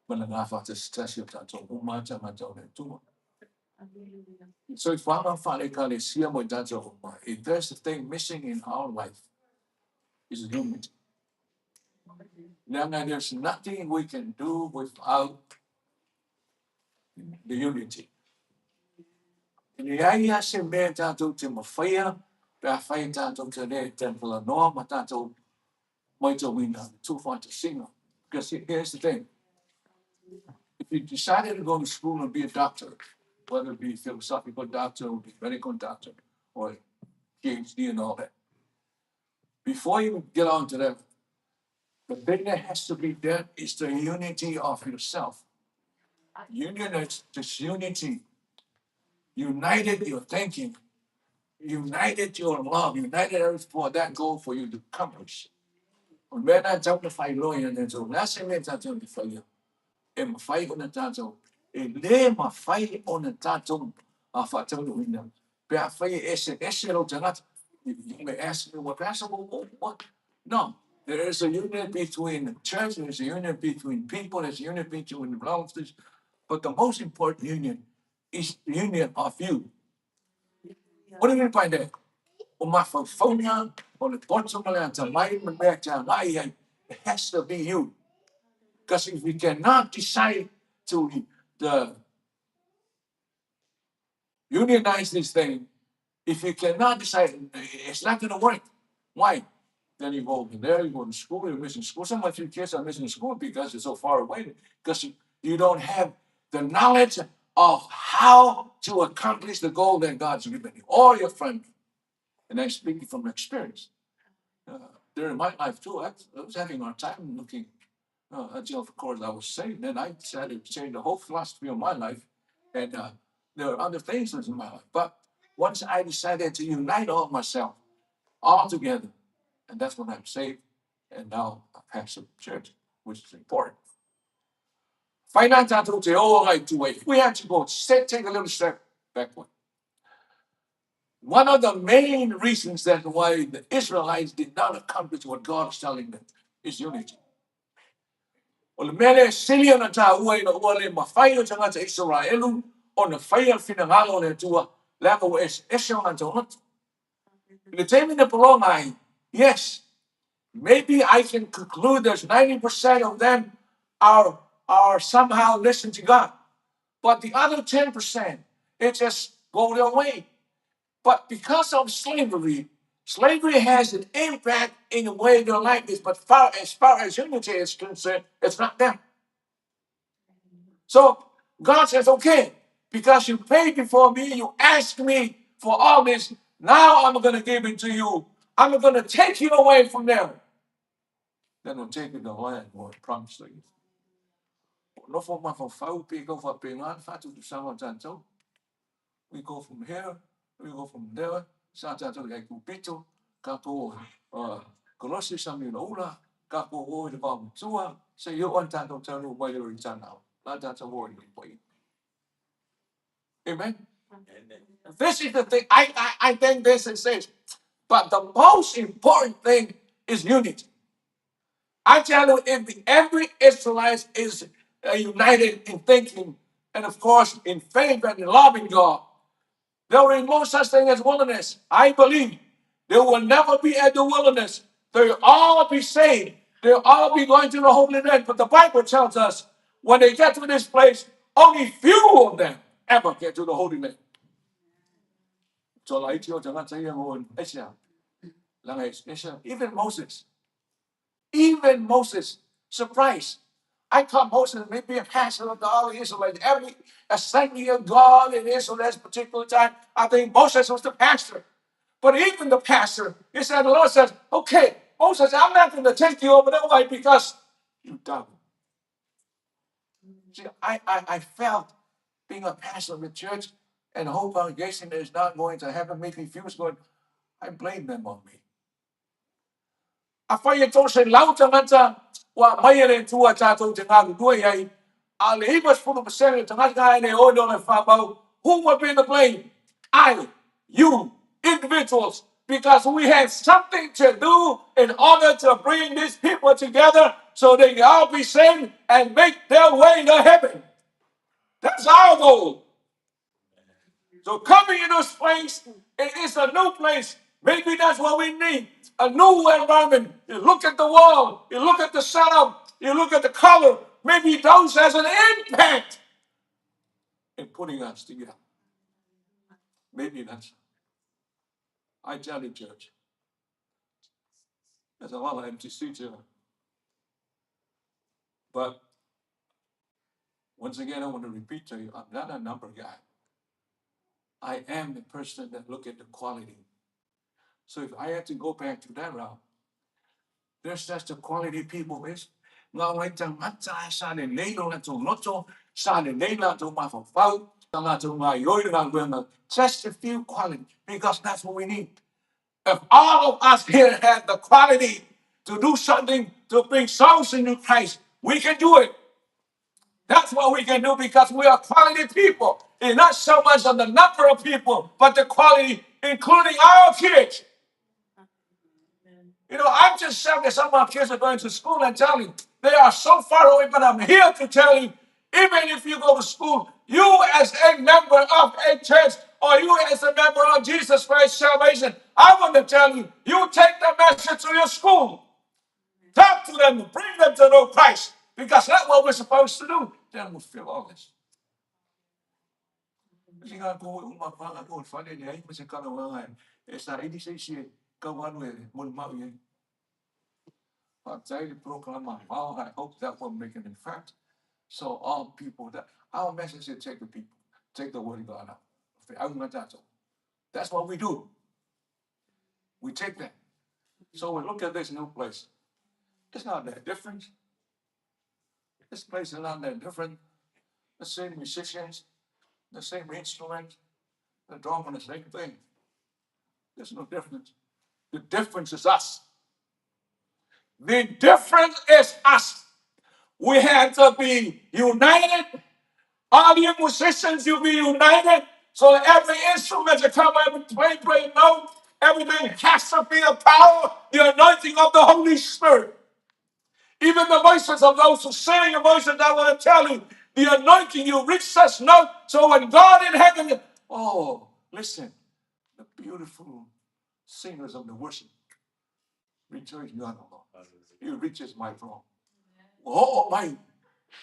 ma le gafatasitasi o tatou uma lava tagata o le Atua. Soifuaga faale-Ekalesia mo i tatou uma, if there's a thing missing in our life, is unity. Leaga there's nothing we can do without the unity. E leai lava se mea tatou te mafaia pe afai tatou te le talanoa ma tatou matauina le tuufaatasiga. Because here's the thing. If you decided to go to school and be a doctor, whether it be a philosophical doctor or be medical doctor or PhD and all that, before you get onto that, the thing that has to be there is the unity of yourself. Union is this unity. United your thinking, united your love, united everything for that goal for you to accomplish. O le mea lena e tatau ona faailoa ia tatou, o le a se mea e tatou te faia? E mafai ona tatou, e le mafai ona tatou faataunuuina pe afai e eseese lou tagata. You may ask me, well, Pastor, what? No, there is a union between the church, there's a union between people, there's a union between relatives, but the most important union is the union of you. What do you mean by that? O mafaufauga, o le poto ma le atamai ma le mea e te agai ai, it has to be you. Because if we cannot decide to the unionize this thing, if you cannot decide, it's not going to work. Why? Then you go over there, you go to school, you're missing school. Some of your kids are missing school because it's so far away, because you don't have the knowledge of how to accomplish the goal that God's given you, or your friend. And I'm speaking from experience. During my life too, I was having a hard time looking until, of course, I was saved. Then I decided to change the whole philosophy of my life. And there are other things in my life. But once I decided to unite all myself, all together, and that's when I'm saved. And now I pastor the church, which is important. Fai tatou te o agai i tua. If we had to go take a little step backward. One of the main reasons that why the Israelites did not accomplish what God is telling them is unity. O le mea lea e sili ona taua ina ua le mafai o tagata Isaraelu ona faia le finagalo o le Atua, leaga ua eseese o latou loto. I le taimi na pologa ai, yes, maybe I can conclude there's 90% of them are somehow listen to God. But the other 10%, it just go their way. But because of slavery, slavery has an impact in the way their life is. But as far as unity is concerned, it's not them. So God says, okay, because you prayed before me, you asked me for all this, now I'm going to give it to you. I'm going to take you away from there. Then I'll take you to the land where I promised to you. Nofo mafaufau pe kau faapena le faatutusaga o tatou. We go from here, we go from there. Sa tatou i Aikupito, tatou kolosi sami o ula, tatou o i le vaomatua, seia oo lava tatou taunuu mai i Tanao. La tatou o i le pai. Amen. This is the thing. I think this is it. But the most important thing is unity. I tell you, if every Israelite is united in thinking and, of course, in faith and in loving God, there will be no such thing as wilderness. I believe there will never be at the wilderness. They'll all be saved. They'll all be going to the Holy Land. But the Bible tells us when they get to this place, only few of them ever get to the Holy Land. So like even Moses, even Moses, surprised. I call Moses maybe a pastor of all the Israelites. Every assembly of God in Israel at this particular time, I think Moses was the pastor. But even the pastor, he said, the Lord says, okay, Moses, I'm not going to take you over that way because you doubt. See, I felt being a pastor of the church and the whole congregation is not going to heaven, make me feel good. I blame them on me. Afai e 300 tagata ua aumai e le Atua tatou te galulue ai, a o le 90% o tagata e le o i lona faamau, who will be the blame? I, you, individuals, because we have something to do in order to bring these people together so they can all be saved and make their way to heaven. That's our goal. So coming in this place, it is a new place. Maybe that's what we need. A new environment. You look at the wall, you look at the setup, you look at the color. Maybe those has an impact in putting us together. Maybe that's. I tell you, church, there's a lot of empty seats here. But once again, I want to repeat to you, I'm not a number guy. I am the person that look at the quality. So if I had to go back to that route, there's just the quality people is. Ngā wai tangata sa le lei lo latou loto, sa le lei latou mafaufau, sa latou gaoioi le galuega. Just a few quality, because that's what we need. If all of us here had the quality to do something to bring souls into Christ, we can do it. That's what we can do because we are quality people. It's not so much on the number of people, but the quality, including our kids. You know, I'm just shocked that some of my kids are going to school and telling you they are so far away, but I'm here to tell you, even if you go to school, you as a member of a church or you as a member of Jesus Christ's salvation, I want to tell you, you take the message to your school. Talk to them, bring them to know Christ, because that's what we're supposed to do. Then we'll feel all this. Sika ko uma panga ko fale le ai ma se kala wanga e sa ili se isi kau alu e molimau i ai. Faafetai le polokalama mamao. I hope that will make an effect. So all people that our message is take the people, take the word of God out. Feauga tatou. That's what we do. We take that. So we look at this new place. It's not that different. This place is not that different. The same musicians, the same instrument, the drum and the same thing. There's no difference. The difference is us. The difference is us. We had to be united. All you musicians, you be united. So every instrument that come, every play, play note, everything has to be the power, the anointing of the Holy Spirit. Even the voices of those who sing, the voices I want to tell you, the anointing, you reach such note. So when God in heaven, oh, listen, the beautiful singers of the worship rejoice God alone. He reaches my throne. Oh, my.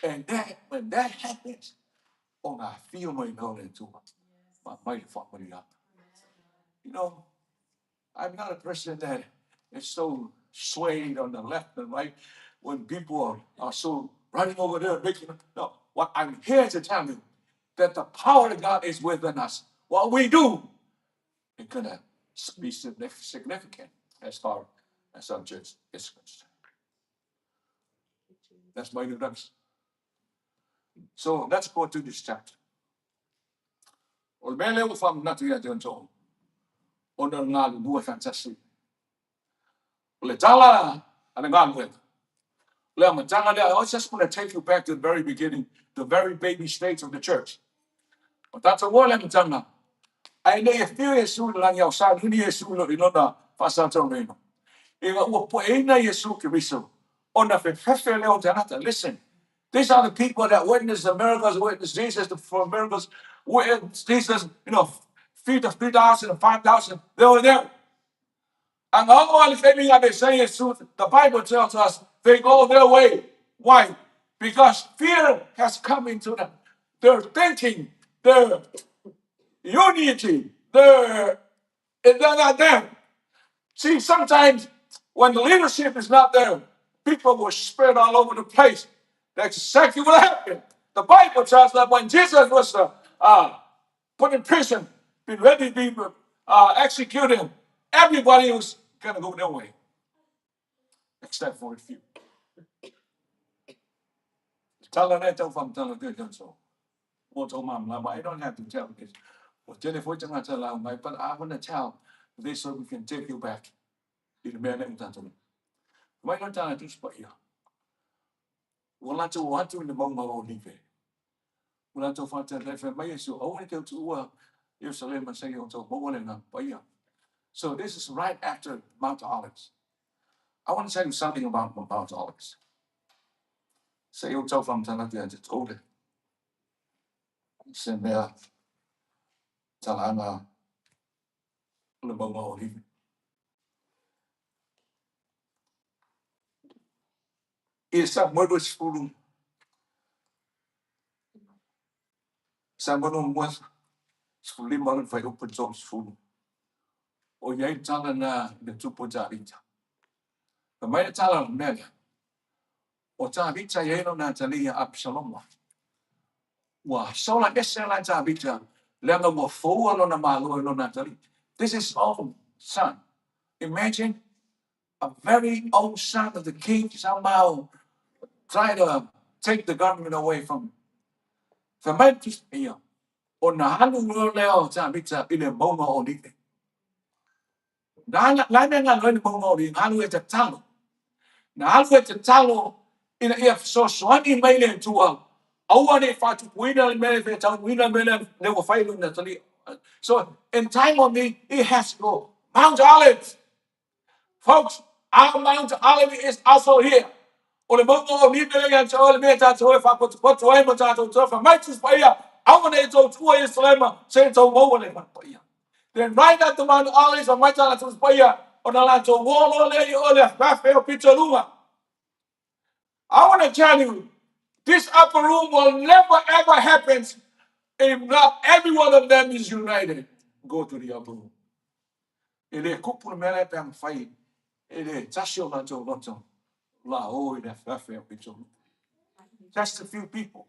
And that, when that happens, oh, I feel my knowledge too. My mighty family. You know, I'm not a person that is so swayed on the left and right when people are so running over there making. No, what I'm here to tell you that the power of God is within us. What we do is gonna be significant as far as our church is concerned. That's my introduction. So let's go to this chapter. O le mea lea ua faamanatu ia te outou, ona o le galulue faatasi. O le tala a le galuega. O le amataga lea, I just want to take you back to the very beginning, the very baby stage of the church. O tatou o le amataga, ae le i afio Iesu i le lagi a o sauni Iesu i lona faasalasalauina. Ina ua pueina Iesu Keriso, ona fefefe lea o tagata. Listen, these are the people that witnessed the miracles, witnessed Jesus for miracles, witnessed Jesus, feed the 3,000 and 5,000. They were there. And all the they say Yesu, the Bible tells us they go their way. Why? Because fear has come into them. Their thinking, their unity, they're not there. See, sometimes when the leadership is not there, people will spread all over the place. That's exactly what happened. The Bible tells that when Jesus was put in prison, been ready to be executed, everybody was going to go their way, except for a few. Tala le tau whamtala te tau so. Mo tau mam la, but I don't have to tell this. O tele foi tanga tala mai, but I want to tell this so we can take you back. I le mea lea ua tatou. Mai no tala tusi paia. Ua latou o atu i le mauga o Olive. Ua latou faatala fai mai Iesu, aua ne i tuua Ierusalema seia outou maua le Agaga Paia. So this is right after Mount Olives. I want to tell you something about Mount Olives. Se i ou tau faamatala atu ia te outou le se mea talaaga o le mauga o Olive. I le Samuelu 20, Samuelu 1, 15 le fuaiupu 30. O i ai le tala na i le tupu o Tavita. Fai mai le tala o le mea lea. O Tavita e i ai lona atalii ia Apisaloma. Ua sola ese la Tavita, leaga ua foua lona Malo i lona atalii. This is own son. Imagine a very own son of the king somehow try to take the government away from him. Fai mai le Tusi Paia, ona alu loa lea o Tavita i le mauga o Olive. Na la mea na alu ai le mauga o Olive, na alu e tatalo. Na alu e tatalo ina ia fesoasoani mai le Atua, aua ne i faatupuina le mea e taunuuina le mea lea lea ua fai lona atalii. So in time of need, he has to go. Mount Olives. Folks, our Mount Olive is also here. O le mauga o Olive lea ia te oe le mea tatou e faapotopoto ai ma tatou toe fai mai Tusi Paia, aua ne i tou tuua Ierusalema seia outou maua le Agaga Paia. Then right at the Mount Olives, fai mai tala Tusi Paia, ona latou o loa lea i o le afeafe o pitoluga. I want to tell you, this upper room will never ever happen if not every one of them is united. Go to the upper room. E le kupu le mea lea pe a mafai e le tasi o latou loto la o i le afeafe o pitoluga. Just a few people.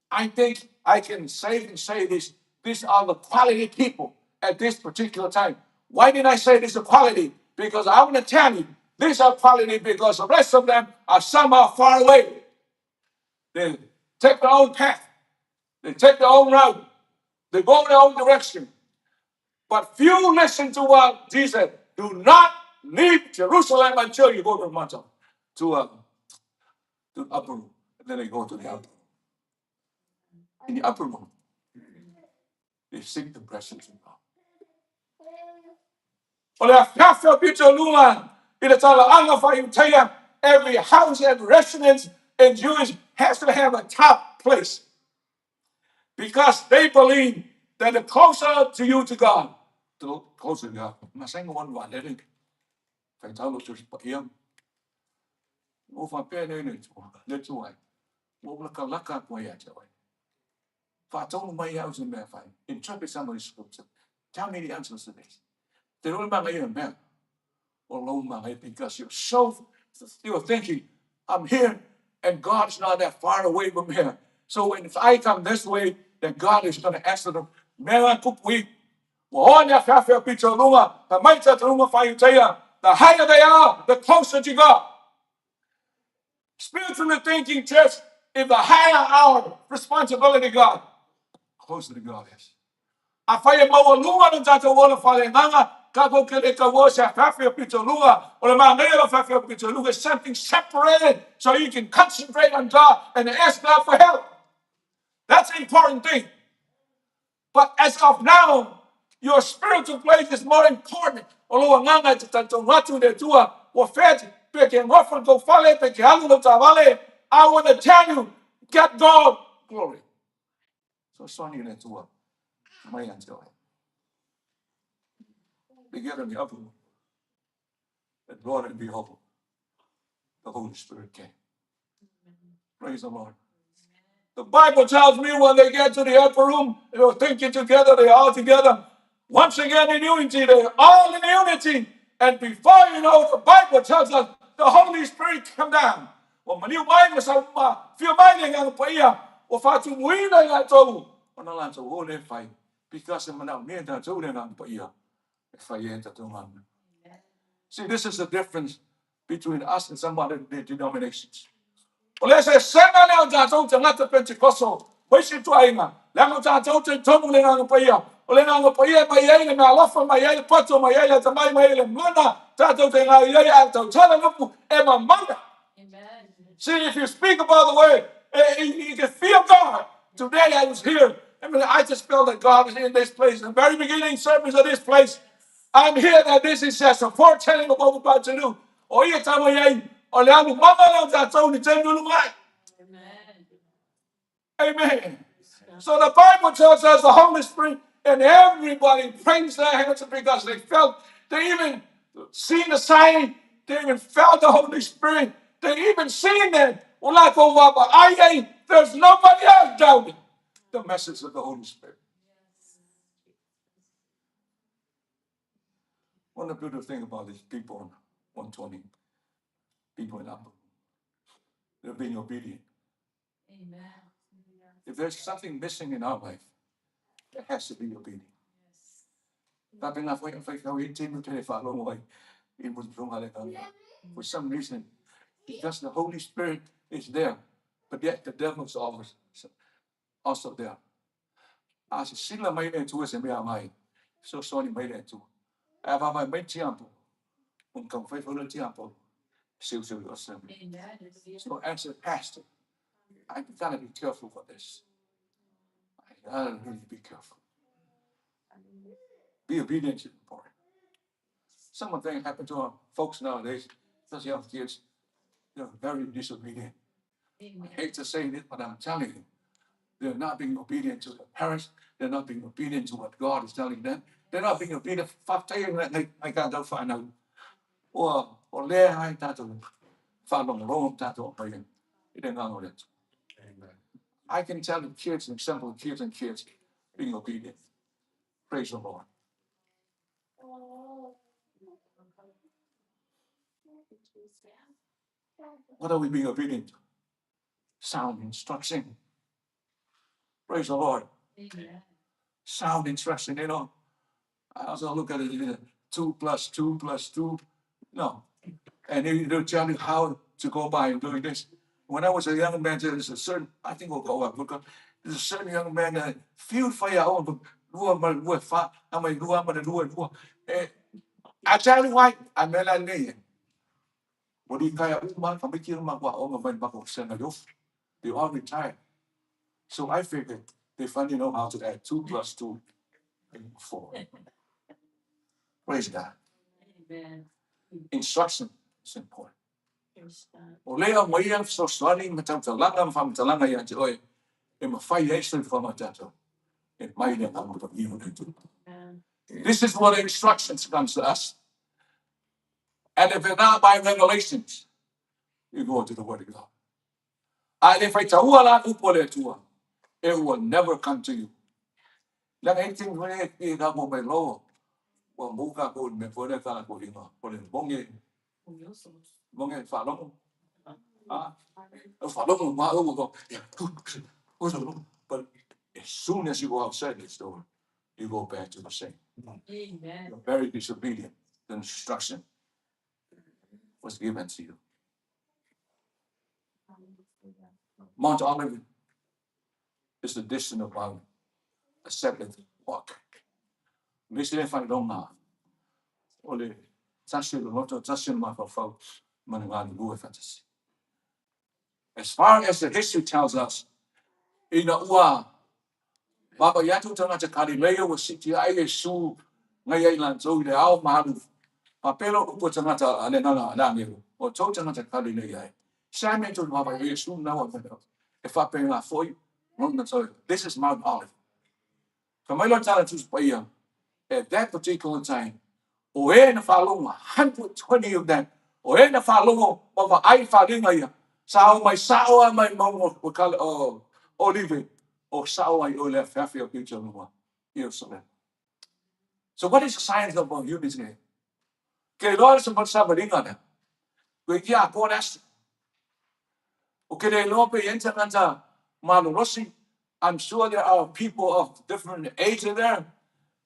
I think I can say and say this. These are the quality people at this particular time. Why did I say this is quality? Because I want to tell you, these are quality because the rest of them are somehow far away. They take their own path. They take their own route. They go their own direction. But few listen to what Jesus said. Do not leave Jerusalem until you go to the mountain, to the upper room. And then they go to the upper. In the upper room, They seek the presence of God. O le afiafi o pitoluga i le talaaga faa-Iutaia, every house and residence in Jewish has to have a top place. Because they believe that the closer to you to God, the closer to God. Masani ona vaalele faitau lou Tusi Paia. Ua faapea nei le Atua, le Atua e, ua ou lakalaka atu ai ia te oe. Faatonu mai au se mea fai. Interpret some of the scripture. Tell me the answers to this. Te rua manaia mea o lou manaia because you're so, you're thinking, I'm here and God's not that far away from here. So if I come this way, then God is going to answer them. Mea kupu i, ua oa ni afiafi o pitoluga, ka mai talitonuga faa-Iutaia, the higher they are, the closer to God. Spiritually thinking, church, if the higher our responsibility to God, closer to God is. Afai e maualuga lo tatou ola faaleagaga, tatou te le tauoa se afiafi o pitoluga, o le manaia o le afiafi o pitoluga is something separated so you can concentrate on God and ask God for help. That's an important thing. But as of now, your spiritual place is more important. O lou agaga e te talitonu atu i le Atua, ua fea pe ke nofo i tou fale, pe ke alu i lau taavale, I want to tell you, get God glory. Fesoasoani i le Atua mai ia te oe. They get in the upper room. And Lord and behold, the Holy Spirit came. Praise the Lord. The Bible tells me when they get to the upper room, they were thinking together, they're all together. Once again in unity, they're all in unity. And before you know it, the Bible tells us the Holy Spirit come down. Ua maliu mai ma sau ma fia mai le Agaga Paia, ua faatumuina i latou ona latou o le fai, because e manaomia tatou le Agaga Paia e fai ai tatou galuega. See, this is the difference between us and some other denominations. O le eseesega lea o tatou tagata Pentecostal ma isi ituaiga, leaga o tatou talitonu i le Agaga Paia. O le Agaga Paia e mai ai le meaalofa, mai ai le poto, mai ai le atamai, mai ai le mana, tatou te gaoioi ai a tautala le upu e mamana. See, if you speak about the way, you can feel God. Today I was here. I mean, I just felt that God is in this place. In the very beginning service of this place, I'm here that this is just a foretelling of what we're about to do. O ia tau ai ai, o le alu mana lea o tatou ni taimi ulu mai. Amen. So the Bible tells us the Holy Spirit and everybody praised their hands because they felt, they even seen the sign, they even felt the Holy Spirit, they even seen that. There's nobody else doubting the message of the Holy Spirit. One of the beautiful thing about these people in 120, people in Upper, they're being obedient. Amen. If there's something missing in our life, it has to be obedient. For some reason, because the Holy Spirit is there, but yet the devil's always also there. A sisila mai le Atua se mea mai, fesoasoani mai le Atua. Ae a vaavaai mai le tiapo, ona taumafai foi le tiapo, seuseu i osa. So as a pastor, I gotta be careful for this. I gotta really be careful. Be obedient is important. Some of the things happen to our folks nowadays, especially our kids, they're very disobedient. I hate to say this, but I'm telling you, they're not being obedient to their parents. They're not being obedient to what God is telling them. They're not being obedient. Faafetai nai tatou fanau. Ua o lea ai tatou faalogologo ma tatou aumai i le agaga o le Atua. I can tell the kids, an example of kids and kids being obedient. Praise the Lord. What are we being obedient to? Sound instruction. Praise the Lord. Amen. Sound instruction, you know. I also look at it, 2 plus 2 plus 2. No. And they'll tell you how to go by and doing this. When I was a young man, there's a certain, I think we'll go up, look up. There's a certain young man that fiu fai a o, lua ma lua fa, a mai lua ma le lua lua. I tell you why, I mea la nei e. Ua litaea uma ka maiki ma kua onga mai mako sena yof. They all retired. So I figured they finally know how to add 2 plus 2 Forward. Praise God. Amen. Instruction is important. O lea aumaia fesoasoani ma tautalaga ma faamatalaga ia te oe e mafai ai soifuaga o tatou e mai le Agaga Paia o le Atua. This is what instructions comes to us. And if it's not by revelations, you go to the Word of God. A e le faitaua la upu a le Atua, it will never come to you. Leaga e te ngone e ka mo mai loa, ua mou kākou i le mea foi lea ka lakou igoa, o le moge, moge faalogo. Ah, faalogo ma au go. But as soon as you go outside this door, you go back to the same. Amen. You're very disobedient. The instruction was given to you. Mount Olivet is the distance about a Sabbath walk. Me se le faailoga o le tasi o le loto, tasi o le mafaufau ma le galulue faatasi. As far as the history tells us, ina ua vaavaai atu tagata Kalileia ua siitia ai Iesu ngai ai latou i le ao ma alu faapea loa upu a tagata a le agaga a le agelu, o tou tagata Kalileia e, se a mea tou te vaavaai ai Iesu lena ua aumai e faapena foi lona toe. This is Mount Olive. Fai mai loa le tala Tusi Paia, at that particular time, o e na faalogo, 120 of them, o e na faalogo ma vaai i faaaliga ia, sa o mai sao lava mai mauga o Kale, o Olive, o sao ai oe le afeafe o Keutauga, Ierusalema. So what is the science of unity? Ke iloa le savaliga lea, koe ki atoa le aso. O ke le iloa pe i ai ni tagata malolosi, I'm sure there are people of different age in there,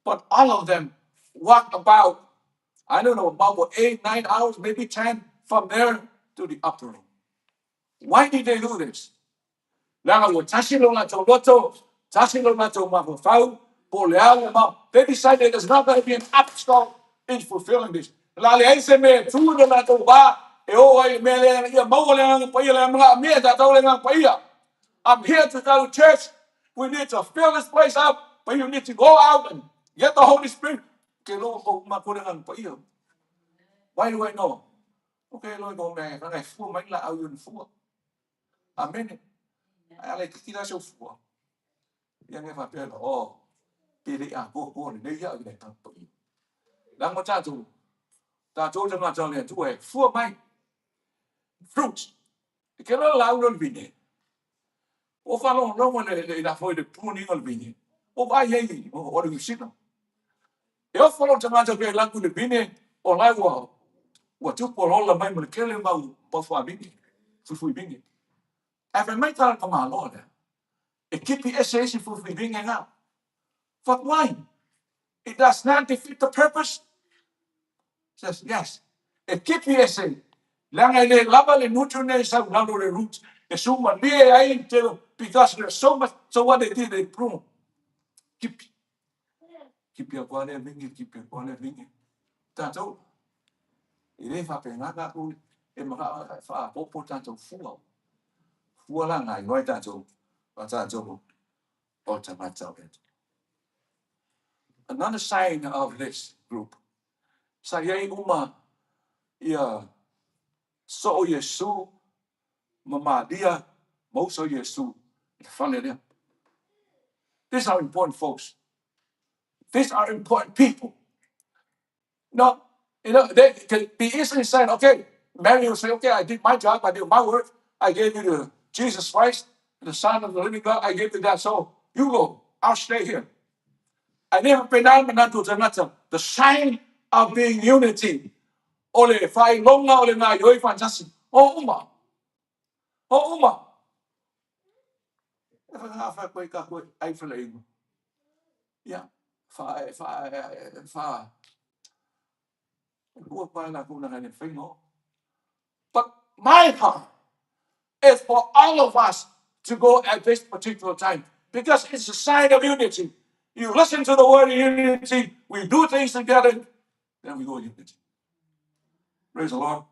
but all of them walk about, I don't know, about 8, 9 hours, maybe 10 from there to the upper room. Why did they do this? Leaga ua tasi lo latou loto, tasi lo latou mafaufau, po o le a le mau. They decided there's not going to be an obstacle in fulfilling this. O le a leai se mea e tu i lo latou va e o ai i le mea lea ina ia maua le Agaga Paia, le manaomia e tatou le Agaga Paia. I'm here to tell the church we need to fill this place up, but you need to go out and get the Holy Spirit. Ke loa ko uma ko le Agaga Paia. Why do I know? Okay, loa ko mea, e fua mai la au i ona fua. Amene. Ai ala i kikila se ufua. Ia nge faapea la, oh, pe le i atoatoa lenei ia au i le Agaga Paia. Leaga o tatou, tatou tagata o le Atua e fua mai. Fruit. E ke loa lau le vine. Ua faalogologo le le la foi le pruning o le vine. Ua vaai ai o le Niu E ofo lou tagata pe laku le vine o la ua ua tupu o lola mai ma le kele mau mau fuavine, fuifui vine. Ae fai mai tala tamaloa lea, e kipi ese isi fuifui vine nga. But why? It does not defeat the purpose. Says, yes. E kipi ese, leaga e le lava le nutrient e sau lalo le roots, e sumalie ai te, because there's so much, so what they did, they prune. Kipi. Kipi a koa lea vingi, kipi a koa lea vingi. Tātou, e le faapena tātou e manaʻo e faaopoopo tātou fua. Fua la nā iloa ai tātou, a tātou o tagata o le Atua. Another sign of this group, sa i ai uma ia soo Iesu ma Malia ma uso Iesu i le fale lea. These are important folks. These are important people. No, they can be easily saying, okay, Mary will say, okay, I did my job, I did my work, I gave you the Jesus Christ, the Son of the living God, I gave you that, so you go, I'll stay here. I never been out manatu tagata. The sign of being unity. O le faailoga o le gaoioi faatasi. O uma. O uma. E whakangawhai koe i ka koe ai whalainga. Ia, wha, wha, wha, lua pae la kona ngai le whainga. But my heart is for all of us to go at this particular time because it's a sign of unity. You listen to the word of unity, we do things together, then we go in unity. Praise the Lord.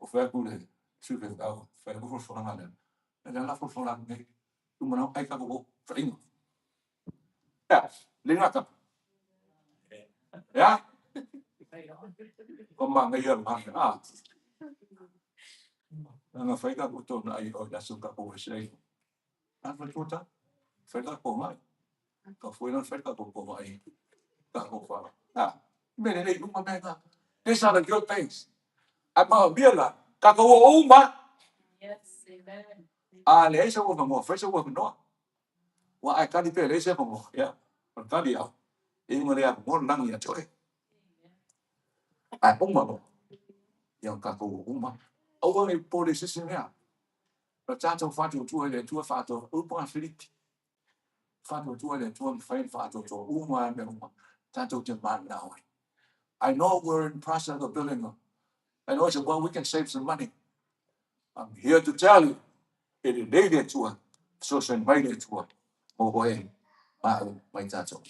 O whea ku le sui whea au, whea ku whanga le. E le la whanga nei, tu mana ai ka ko whainga. Ia, le gata. Ia, o manaia le manaia. Ah, na fai ka ko na ai o la so ka ko se ai. A fa tuta, fai ka ko mai. Ka foi na fai ka ko ko mai. Ka ko fa. Ah, me le le uma me na. These are the good things. A ma mia la, ka ko o uma. Yes, amen. A le sa ua mo, fai sa ua no. Wa ai kali pe le sa mo. Ya. O kali au. E mo le a mo langi a toe. Ai uma mo. Ia ka ko uma. Aua nei po le se mea. Na tātou whātua le tua whātua upa a Filipi. Whātua le tua mwhai whātua uma me uma. Tātou te mana oi. I know we're in process of building up. I know it's well, we can save some money. I'm here to tell you, e le lei le tua, so sen mai le tua, mo oe, ma au, mai tātou.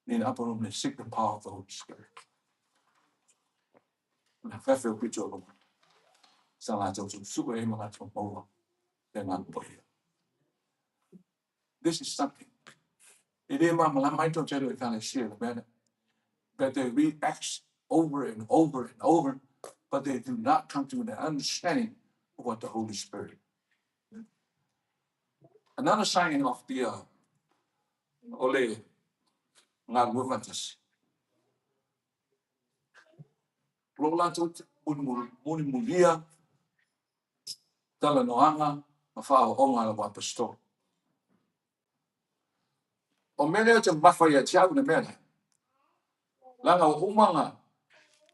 Ni na aporo me seek the power of the Holy Spirit. Na whawhe o pito o sa lātou tu suka e mga tō maua, te ngā poia. This is something. E le ma mala mai tō tēru e kāle sia le mea. That they read Acts over and over and over, but they do not come to an understanding of what the Holy Spirit. Another sign of the ole ngā luavatasi. Lo lātou muni mulia, tala noanga, ma whao o ngā lawa apostolo. O mea lea te mawha ia te au na mea lea. Langa o umanga,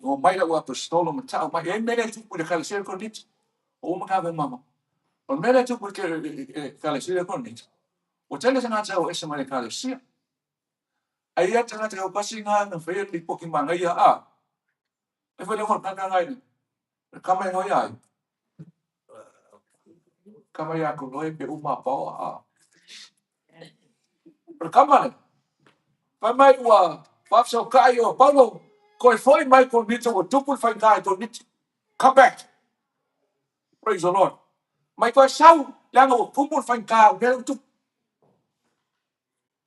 o mai lau apostolo ma tau mai, e mea lea tupu i le kalesia Korinito. O uma ka mama. O mea lea tupu i le kalesia Korinito. O tele tangata o ese mai le kalesia. Ai ia tangata o pasi ngā na whaia li poki manga ia a. E whaia ngā kaka ngai ni. Kama e ngoi ai. Kama ia ko noi pe uma pao a. O kama le. Whai mai ua whafsau kai o Paulo. Koe foi mai Korinito o tupu whai kai Korinito. Come back. Praise the Lord. Mai koe sau, leanga o pupu whai kai o mea tupu.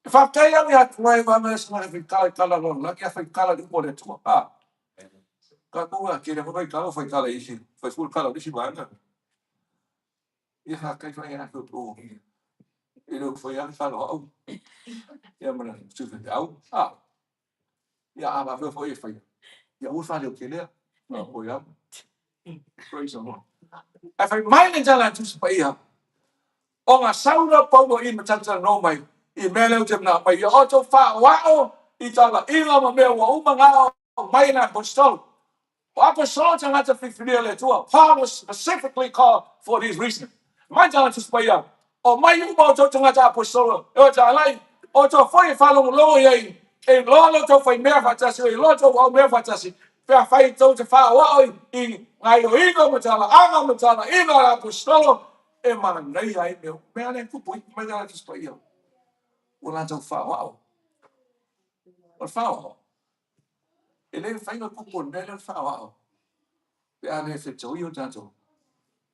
E whakatei au ia koe wa mea sa whai kala kala lola, la kia whai kala upo le tua. Ah. Ka kua, kere whai kala whai kala isi, whai ful kala isi maanga. Ia whakai whai atu o. E leo whai atu whalo au. Ia mana tuwha te au. Ah. Ia a whai whai whai. Ia ua whale o ke lea. Ngā hoi au. Praise the Lord. Ai whai mai le tala tusa pa ia. O ngā saura paulo i matata no mai. I mea leo te mna mai. Ia o tō wha i tala inga ma mea ua uma ngā o mai na apostolo. O apostolo tangata whiwhiria le tua. Paul was specifically called for this reason. Mai tala tusa pa ia. O mai uma o tō tangata apostolo. E o tā lai. O tō whai e whalongo longo iai. E loa lo tō whai mea whatasi. E loa tō wau mea whatasi. Pea whai tō te wha i ngai o inga ma tala anga ma tala inga la apostolo. E mana nei ai mea. Mea le kupu i mai tala tusa pa ia. O lātou wha o. O wha o. E le whainga kupu o mea le wha o. Pe a le whitau i o tātou.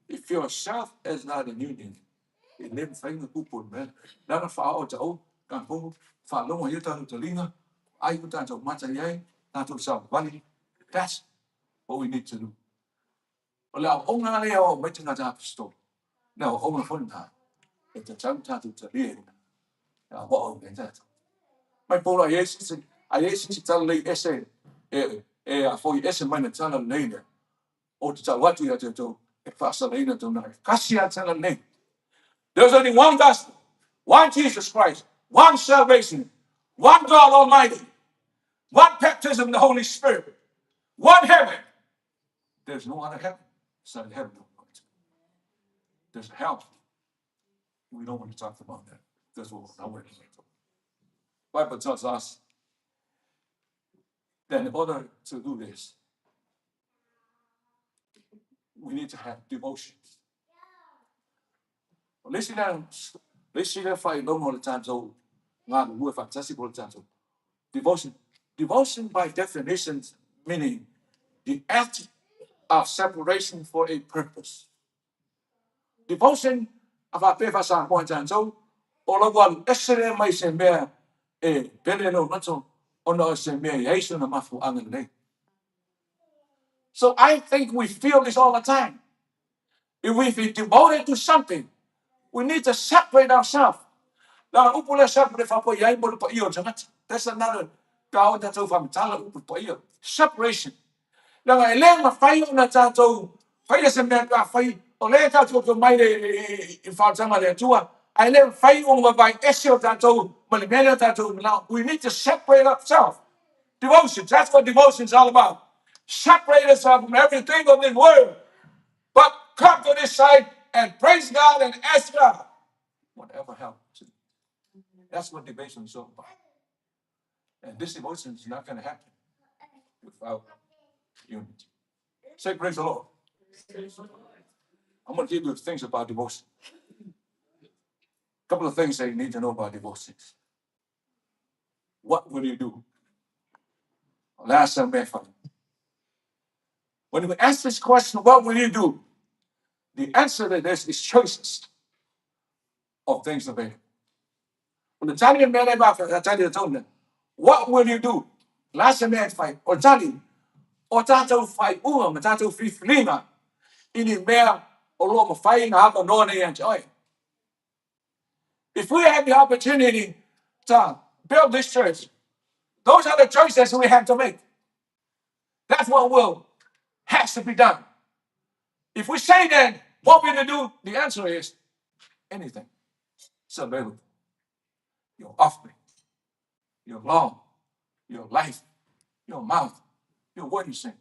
If yourself is not in union, e le whainga kupu o mea. Nana wha o ta o, ka pou, wha longa i o tātou talinga, ai o tātou mata iai, tātou sa wali. That's what we need to do. O le au onga le o mai tangata apostolo. Le au onga whana. E te tau tātou talia. Ia wa o me tātou. Mai pōla a Iesu a Iesu te tala lei ese e a foi ese mai na tala lei ne. O te tau atu ia te tau e whaasa lei na tau nai. Kasi a tala lei. There's only one gospel, one Jesus Christ, one salvation, one God Almighty, one baptism in the Holy Spirit, one heaven. There's no other heaven except heaven. There's a hell. We don't want to talk about that. That's what we're not going to talk. Bible tells us that in order to do this, we need to have devotions. Le si le si le whai longo le tātou, ngā ngua whakatasi po le tātou. Devotion. Devotion by definition meaning the act of separation for a purpose. Devotion a wha pe whasa moa tātou, O lou alu ese lea mai se mea e pele lou loto ona o se mea e i ai sona mafuaaga lelei. So I think we feel this all the time. If we be devoted to something, we need to separate ourselves. Leaga upu lea separate faapoia ai mo le paia o le tagata. That's another pe a oo ina tatou faamatala upu paia. Separation. Leaga e le mafai ona tatou faia se mea pe afai o lea tatou te omai i faautaga a le Atua, ae le mafai ona vavae ese o tatou ma le mea lea tatou manao. We need to separate ourselves. Devotions, that's what devotion is all about. Separate yourself from everything of this world, but come to this side and praise God and ask God whatever help. That's what devotion is all about. And this devotion is not going to happen without unity. Say, praise the Lord. I'm going to give you things about devotion. A couple of things that you need to know about devotions. What will you do? Last time, when we ask this question, what will you do? The answer to this is choices of things available. O le tali mea lea e tali atu nei, what will you do? Last mea e fai, o le tali, o tatou faaiuga ma tatou filifiliga i ni mea o lo o mafai ona avanoa nei ia te oe. If we have the opportunity to build this church, those are the choices we have to make. That's what will has to be done. If we say then, what will you do? The answer is anything. It's available. Your offering, your law, your life, your mouth, your witnessing.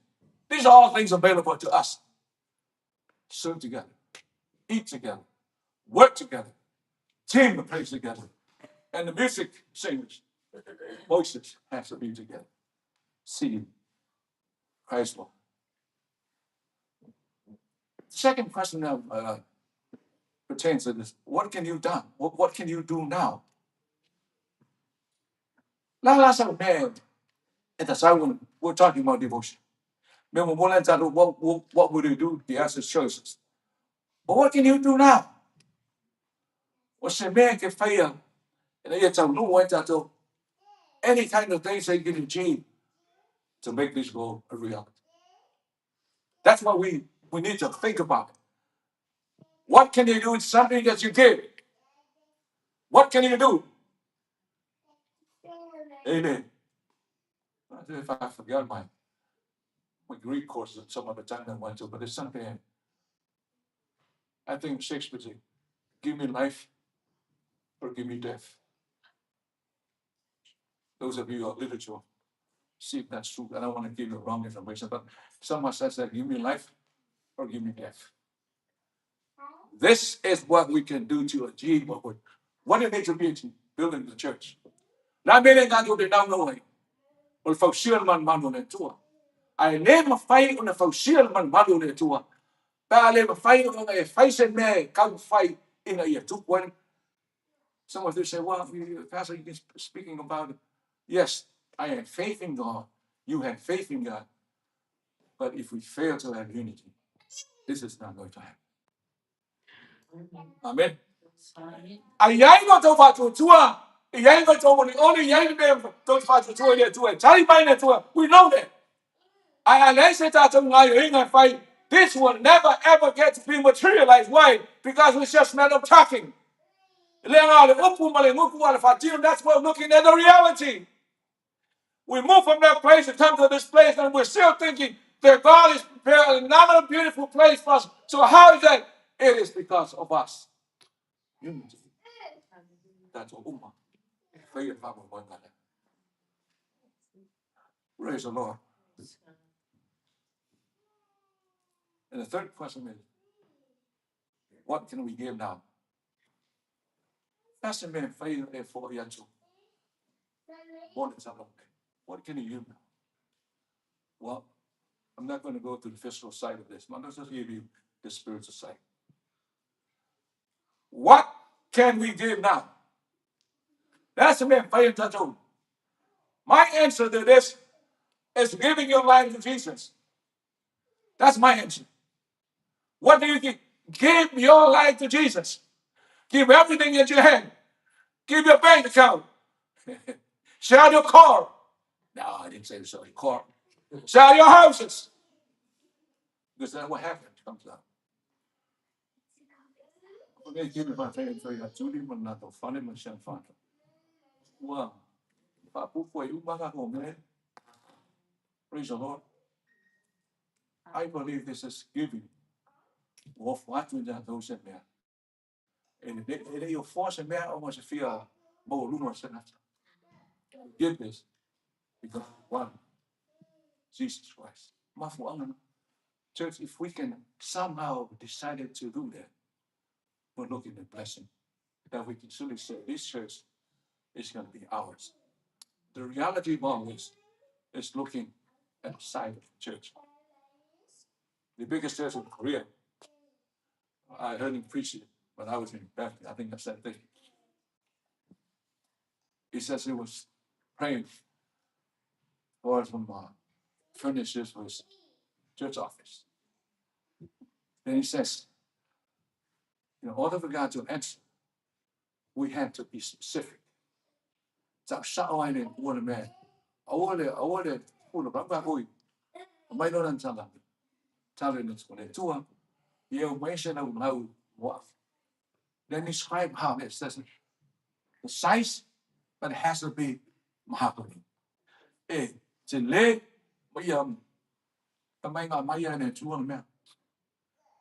These are all things available to us. Serve together, eat together, work together, team to praise together. And the music singers, voices have to be together. See you. Christ Lord. Second question now pertains to this. What can you do? What can you do now? La la sa me e ta sa we're talking about devotion. Me mo mo what would you do? The answer is choices. But what can you do now? O se mea ke whaia, e ia tau nuu ai tātou, any kind of things that you can achieve to make this goal a reality. That's what we need to think about. What can you do? It's something that you give. What can you do? Amen. If I forgot my Greek course at some other time I went to, but it's something I think Shakespeare said, give me life or give me death. Those of you who are literature, see if that's true. I don't want to give you wrong information, but someone says that give me life or give me death. This is what we can do to achieve what it means to be building the church. La mele ngā te nau nau ai, o le fausia le malumalu o le Atua. Ae le mafai ona fausia le malumalu o le Atua, pe a le mafai ona e fai se mea e taumafai ina ia tupu ai. Some of you say, well, Pastor, you've been speaking about it. Yes, I have faith in God. You have faith in God. But if we fail to have unity, this is not going to happen. Amen. A i ai lo tou faatuatua, i ai lo tou olioli, i ai le mea tou te faatuatua i le Atua, e tali mai le Atua. We know that. Ae a leai se tatou gaoioiga e fai, this will never ever get to be materialized. Why? Because it's just matter of talking. E le aga o le upu ma le gupu a le faatino, that's what we're looking at the reality. We move from that place to come to this place, and we're still thinking that God is preparing another beautiful place for us. So how is that? It is because of us. Unity. That's all uma. Faia faamoemoega lea. Praise the Lord. And the third question is, what can we give now? That's the mea whai e whoi atu. Mo le tala. What can you give now? Well, I'm not going to go to the physical side of this. I'm just going to give you the spiritual side. What can we give now? That's the mea whai atu. My answer to this is giving your life to Jesus. That's my answer. What do you give? Give your life to Jesus. Give everything that you have. Give your bank account. Sell your car. No, I didn't say sell your car. Sell your houses. Because that's what happens comes out. Praise the Lord. I believe this is giving. Give this because one, Jesus Christ. Church, if we can somehow decide to do that, we're looking at blessing. That we can truly say this church is going to be ours. The reality of all this is looking at the side of the church. The biggest church in Korea, I heard him preach it when I was in Bethany. I think I said this. He says he was praying for some furniture for his church office. Then he says, in order for God to answer, we have to be specific. Then describe how it says the size, but it has to be mahogany.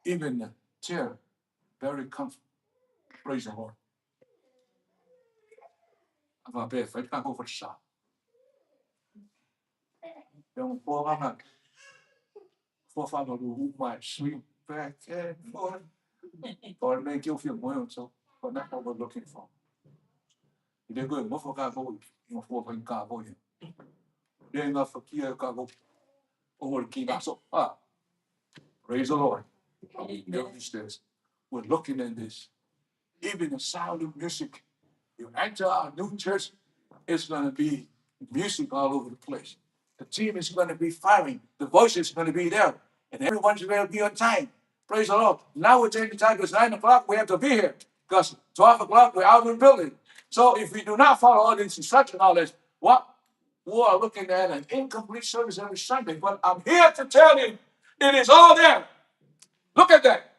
Even the chair, very comfortable. Praise the Lord. Swing back and forth. Or make you feel more so, but not what we're looking for. Praise the Lord. We're looking at this. Even the sound of music. You enter our new church, it's going to be music all over the place. The team is going to be firing. The voice is going to be there. And everyone's going to be on time. Praise the Lord. Now we're taking time because 9 o'clock we have to be here. Because 12 o'clock we're out of the building. So if we do not follow all these instructions, all this, what? We are looking at an incomplete service every Sunday. But I'm here to tell you, it is all there. Look at that.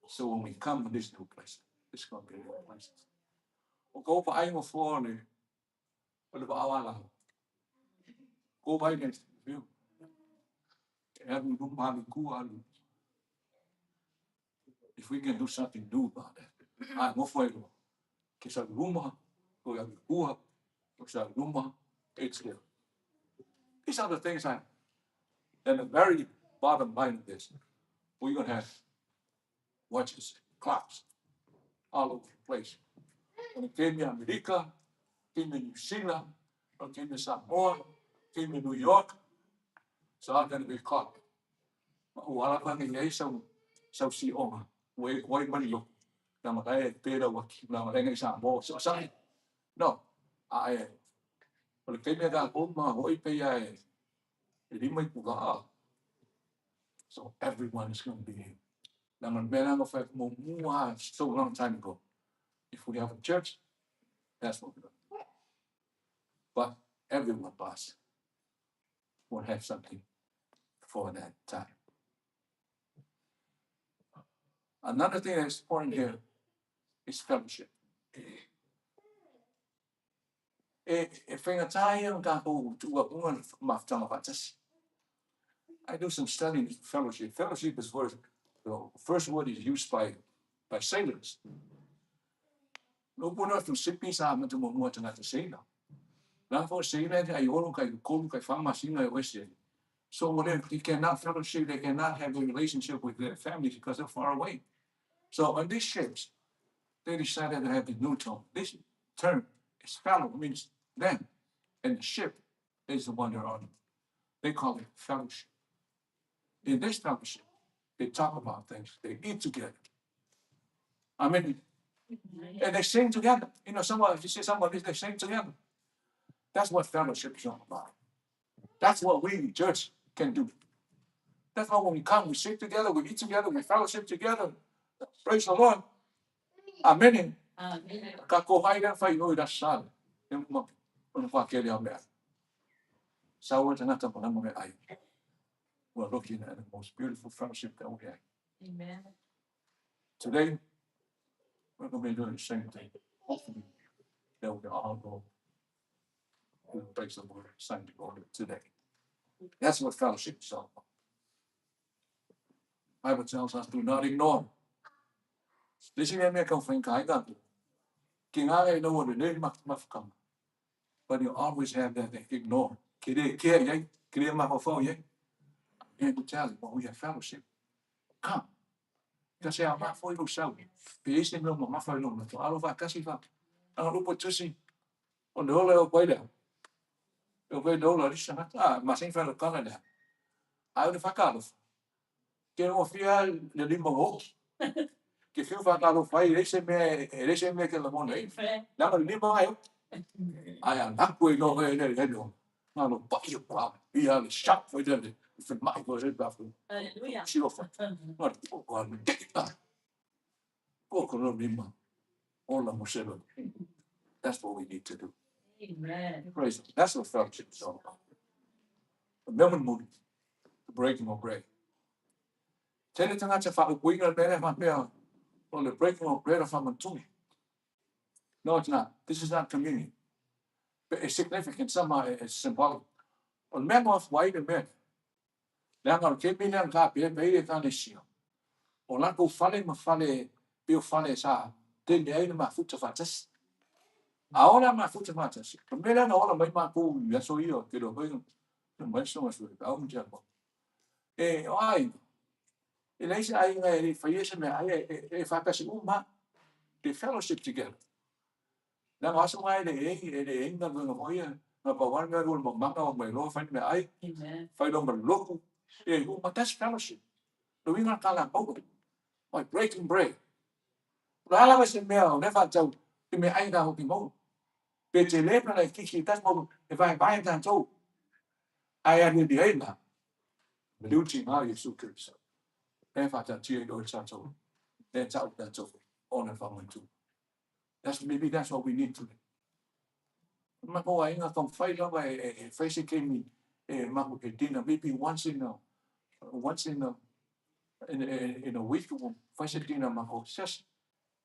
So when we come to this new place, it's going to be a new place. Go by next view. If we can do something new about that, I go for it. These are the things I, and the very bottom line of this, we're going to have watches, clocks, all over the place. When it came to America, came to New Zealand, or came to Samoa, came to New York, it's all going to be clocked. No, I. So everyone is going to be here. So long time ago. If we have a church, that's what we do. But every one of us will have something for that time. Another thing that's important here is fellowship. I do some studying fellowship. Fellowship is word, the first word is used by sailors. So whatever, they cannot fellowship, they cannot have a relationship with their families because they're far away. So on these ships, they decided to have the new term. This term is fellow, means them, and the ship is the one they're on. They call it fellowship. In this fellowship, they talk about things, they eat together. I mean, and they sing together. You know, someone, if you see someone, they sing together. That's what fellowship is all about. That's what we, church, can do. That's why when we come, we sit together, we eat together, we fellowship together. Praise the Lord. Amene. Ka ko vai le fai oi la sala. E ma ona fa ke le mea. Sawa tangata mo me ai. We're looking at the most beautiful fellowship that we have. Amen. Today, we're going to be doing the same thing. Hopefully, that we all go to the place of word signed to go to today. That's what fellowship is all about. Bible tells us do not ignore. Listen to me, come from Kai. Ki ngā e no le le mafukama. But you always have that thing, ignore. Kere kere ye, kere ma ye. And to tell you, when we have fellowship, come. Kasi a ma fo i lo sau. Pe ese mea ma mafa i lo na to alo fa kasi fa. Anga lupo tusi. O le ole o koe lea. O koe le ola risa ngata. Ah, ma sein fa le kana lea. Ai o le whakalo. Ke o fia le lima o. Ke fiu whakalo whai, e se mea ke la mona i. Nanga le lima ai o. Ai a naku e no e le le no. Ngā lo pa i o kwa. Ia le shap fo i le. Fe mai ko se pa fu. Hallelujah. Silo fa. Ngā le o kwa le te ta. Ko ko no lima. Ola mo selo. That's what we need to do. Amen. Praise God. That's what fellowship is all about. The moment movie, the breaking of bread. Tele tangata wha upuinga le mere mea o le breaking of bread of whamantungi. No, it's not. This is not communion. But it's significant, somehow it's symbolic. O le mea moa wai le mea. Le anga o ke mele ang ka pe pe e kāne sio. O lako whale ma whale, pio whale sa, te ne ai ma futa whatas. A ora ma futa whatas. Ka mele na ora mai ma ku ia so ia, ke ro hoi, mai so ma so, au mtia ko. E o ai, e leisa ai ngai e whai se mea ai e whakasi uma, the fellowship together. Nā ngā aso ngai le e, e le e ngā ngā hoi, ngā pa wan ngā rul manga o mai loa whai mea ai, Amen. whai lo ma loku, e uma, that's fellowship. Lo inga ka la paulo, by breaking bread. La ala se mea o nefa tau, te mea ai ngā hoki mau. Pe te lepra na kiki, tas mau, e vai vai tā tau. Ai a ni ai la. Liuti ngā Yesu Kristo. E wha tā tia i lo tā tau. E tau tā tau. Ona wha mai tu. That's maybe that's what we need today. Ma ko ai ngā kong whai lava e whai se kemi e maku e dinner, maybe once in a week, whai se dinner mako just,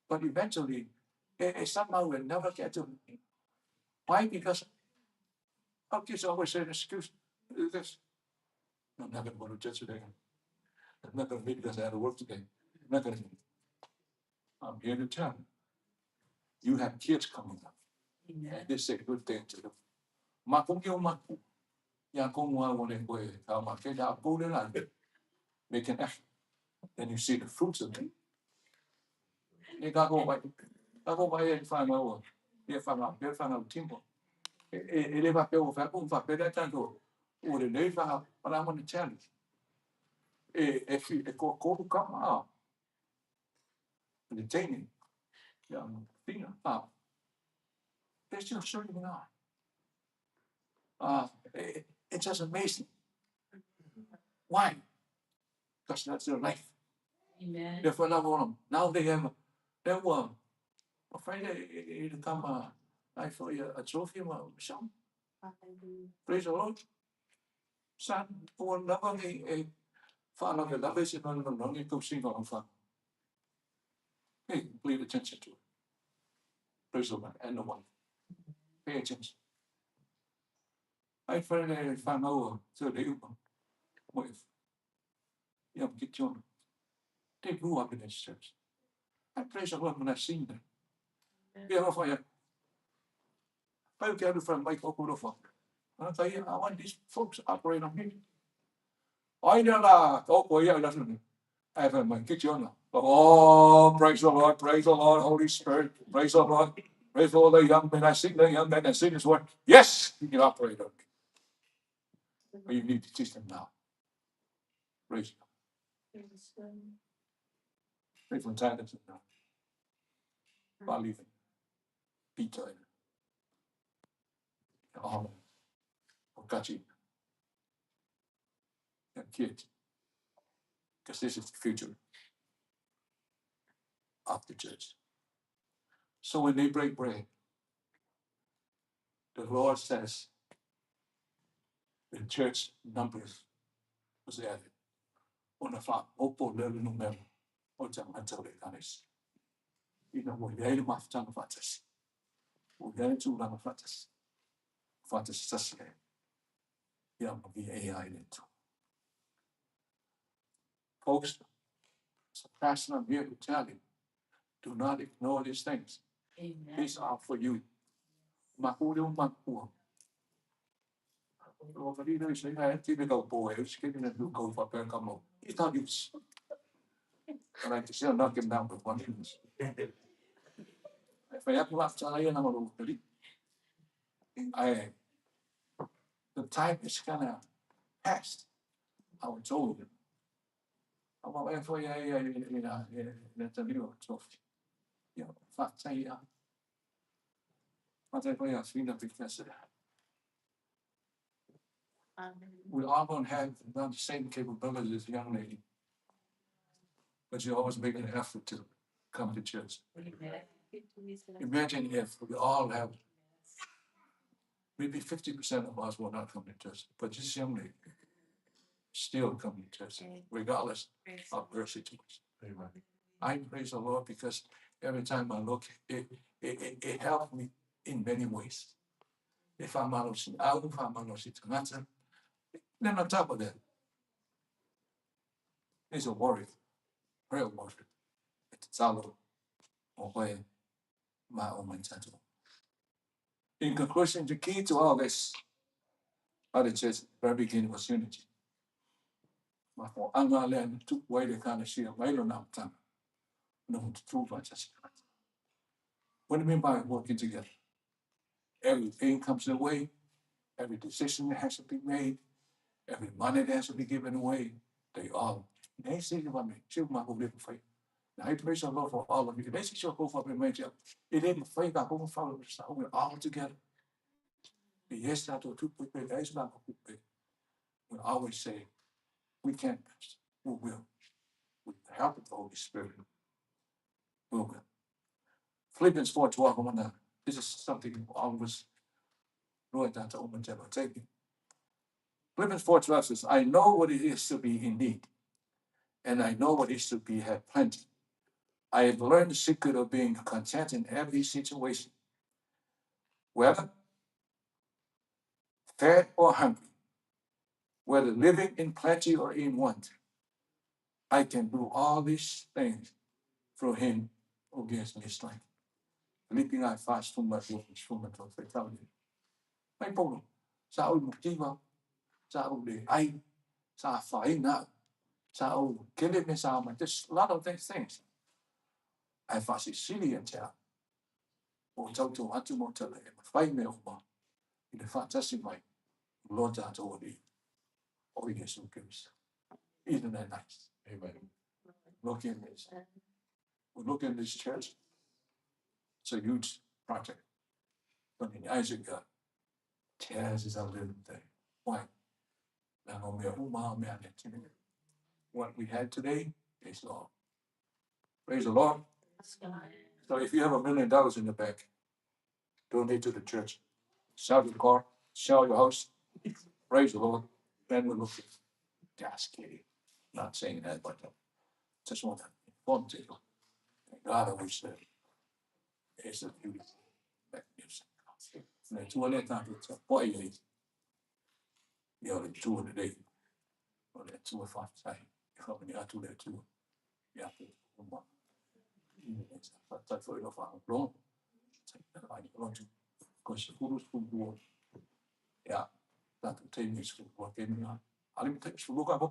but eventually, e somehow we'll never get to. Why? Because our kids always say an excuse. This. I'm not going to go to church today. I'm not going to meet because I had to work today. I'm not going to meet. I'm here to tell you. You have kids coming up. Amen. And this is a good thing to do. Ma kong kio ma ku. Ya kong wa wa le koe. Ka ma ke da po le la. Make an effort. Then you see the fruits of it. Ne ka ko vai. Ka ko vai e wha ngā ua. E wha ngā, e wha ngā timbo. E le wa pe o wha kong wha pe le tanto. O le nei wha, but I want to tell you. E fi, e ko koru kama a. Le teine. Ia, fina. Ah. They're still serving God. It's just amazing. Why? Because that's their life. Amen. Therefore, now they have, they were afraid it come I for a trophy or something. Praise the Lord. Son, o lava ni e wha lava lava se no no no ni ko singa on fa. Pay complete attention to it. Praise the Lord and the wife. Pay attention. I find e whanau te le upa. Mo e ia ki te ono. They grew up in this church. I praise the Lord when I seen them. Ia rofa ia. Pai ke aru wha mai koko rofa. I want these folks to operate on me. Ai nā la, koko ia la sunu. Ai wha mai ki te ono. Oh, praise the Lord, praise the Lord, Holy Spirit, praise the Lord. Praise all the young men. I see the young men and see this one. Yes, you can operate on me. But you need to teach them now. Praise God. Pray for time to now. Believe it. Peter. Oh, Gachi. And kids. Because this is the future of the church. So when they break bread, the Lord says the church numbers was added. Ona faaopoopo lea le numera o tagata o le Ekalesia. Ina ua i ai le mafutaga faatasi, ua i ai le tulaga faatasi, faatasitasi ai, ia ma viia ai le Atua. Folks, as a pastor, I'm here to tell you, do not ignore these things. Amen. These are for you. Makou le o makua. Ua whalina i se ai ti me kau po e usi ke ni nu kau whapea ka mau. It's not use. But I just knock him down with one inch. Ai whai aku whafutala ia na maru peri. Ai, the time is kind of past. I was told you. Ama e whai ai ai i na i na tali o tofi. Ia, whaftai ia. Whaftai whai a whina because Amen. we all don't have not the same capabilities as the young lady, but you always make an effort to come to church. Amen. Imagine if we all have, maybe 50% of us will not come to church, but this young lady still come to church, regardless of her situation. Amen. I praise the Lord because every time I look, it helped me in many ways. If I'm out if I'm out, then on top of that, there's a warrior, prayer warrior. It's all over my own title. In conclusion, the key to all this, how the church very beginning was unity. Ma fo anga le na tu wai le kana sia mai lo na tanga. No to tu va chasi. What do you mean by working together? Everything comes in the way, every decision that has to be made, every money that has to be given away, they all. They say about me, she ma go le fai. Now I praise the Lord for all of you. They say go for me major. It ain't fai ga go for we're all together. Yes, that to tu pe there is not We always say we can't, we will. With the help of the Holy Spirit, we will. Philippians 4:12, I wanna, this is something all of us know that to open to take. Philippians 4:12 says, I know what it is to be in need, and I know what it is to be have plenty. I have learned the secret of being content in every situation, whether fed or hungry, whether living in plenty or in want. I can do all these things through him who gives me strength. Philippians 5, 5, 5, Mai polo, sa au motiva, sa au le ai, sa whaina, sa au kele me sa mai. There's a lot of these things. Ai whasi sili e tea, o tauto atu mo tele e whai me oma, i le whātasi mai, lo tātou o li, o Yesu Kristo. Isn't that nice? Amen. Look in this. We look in this church. It's a huge project. But in the eyes of God, tears is a little thing. Why? What we had today is all. Praise the Lord. So if you have $1 million in the bank, donate to the church. Sell your car, sell your house. Praise the Lord. Then we look at just kidding. Not saying that, but just want to inform you. God always said, it's a beautiful, magnificent. Le tua le tātou te poi ai, ia le tua le rei, o le tua whātai, i whamani atu le tua, ia te uma. Whātai whai o whakamplong, te ai lontu, ko se huru sfundua, ia, tātou te mi sfundua te mi ali mi te sfundua ka bo,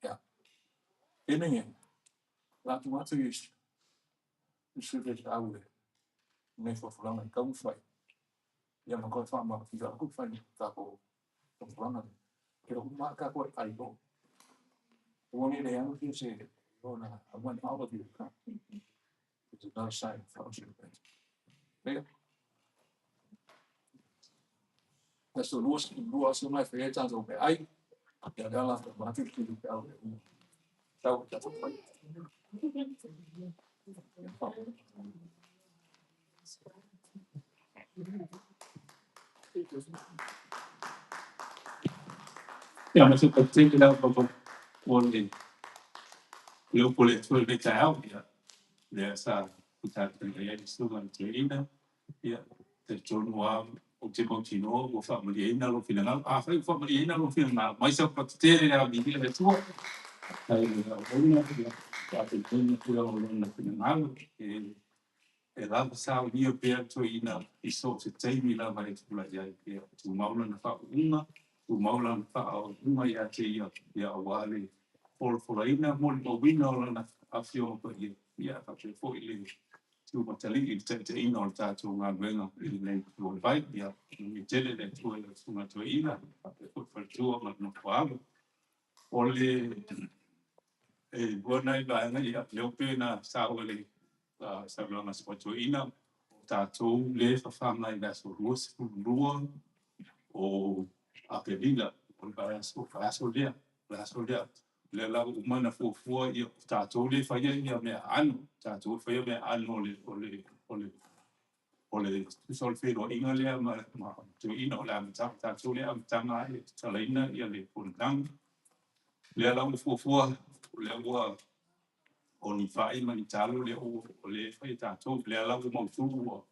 ia, te minge, tātou atu i sfundua te au e, me whafulanga i kamu whai, ia ma koe wha ma ki ka ku whai ka ko whafulanga, ke o ma ka koe ai bo. O ni le anu ki se, o na, I want all of you to come. It's another sign of fellowship. There. That's the Lord, the Lord, so my favorite times over. I, yeah, I love the Matthew to the bell. That was that's a fight. Ia, ma se patele lava o le upu a le Atua i lenei taeao, ia, lea sa tatou i ai le susuga i le toeaina, ia, talitonu lava ou te mautinoa ua faamalieina lou finagalo. Afai ua faamalieina lou finagalo, mai sau patele le viigia le Atua. Ai le auauna, ia, faataitaiga pea o lona finagalo, e lava saunia pea le toeaina i so o se taimi lava e tulai ai. Ia, tumau lana faauuga, tumau lana faaauuga ia te ia, ia aua le folafolaina, molimauina o lana Afioga Paia, ia faapea foi le tumatalii i le taitaiga o le tatou galuega i lenei vai. Ia, manuia tele le Atua i lau susuga toeaina, faapea foi faletua ma le nofo a alo. O le e lua nai vaega, ia, lea ua pei ona saua i le saunoaga a si toeaina, o tatou le fafaga i le aso 22 o Aperila, o le vaiaso lea, o le aso lea. Lea la ua uma ona fuafua, ia, o tatou le faia ia mea aano, tatou faia mea aano o le tusa o le feiloaiga lea ma toeaina o le amataga, tatou le amataga ai e tatalaina ia le fonotaga. Lea la ua fuafua, lea ua o ni fai ma ni talo lea ua o le faia tatou. Lea la ua mautu ua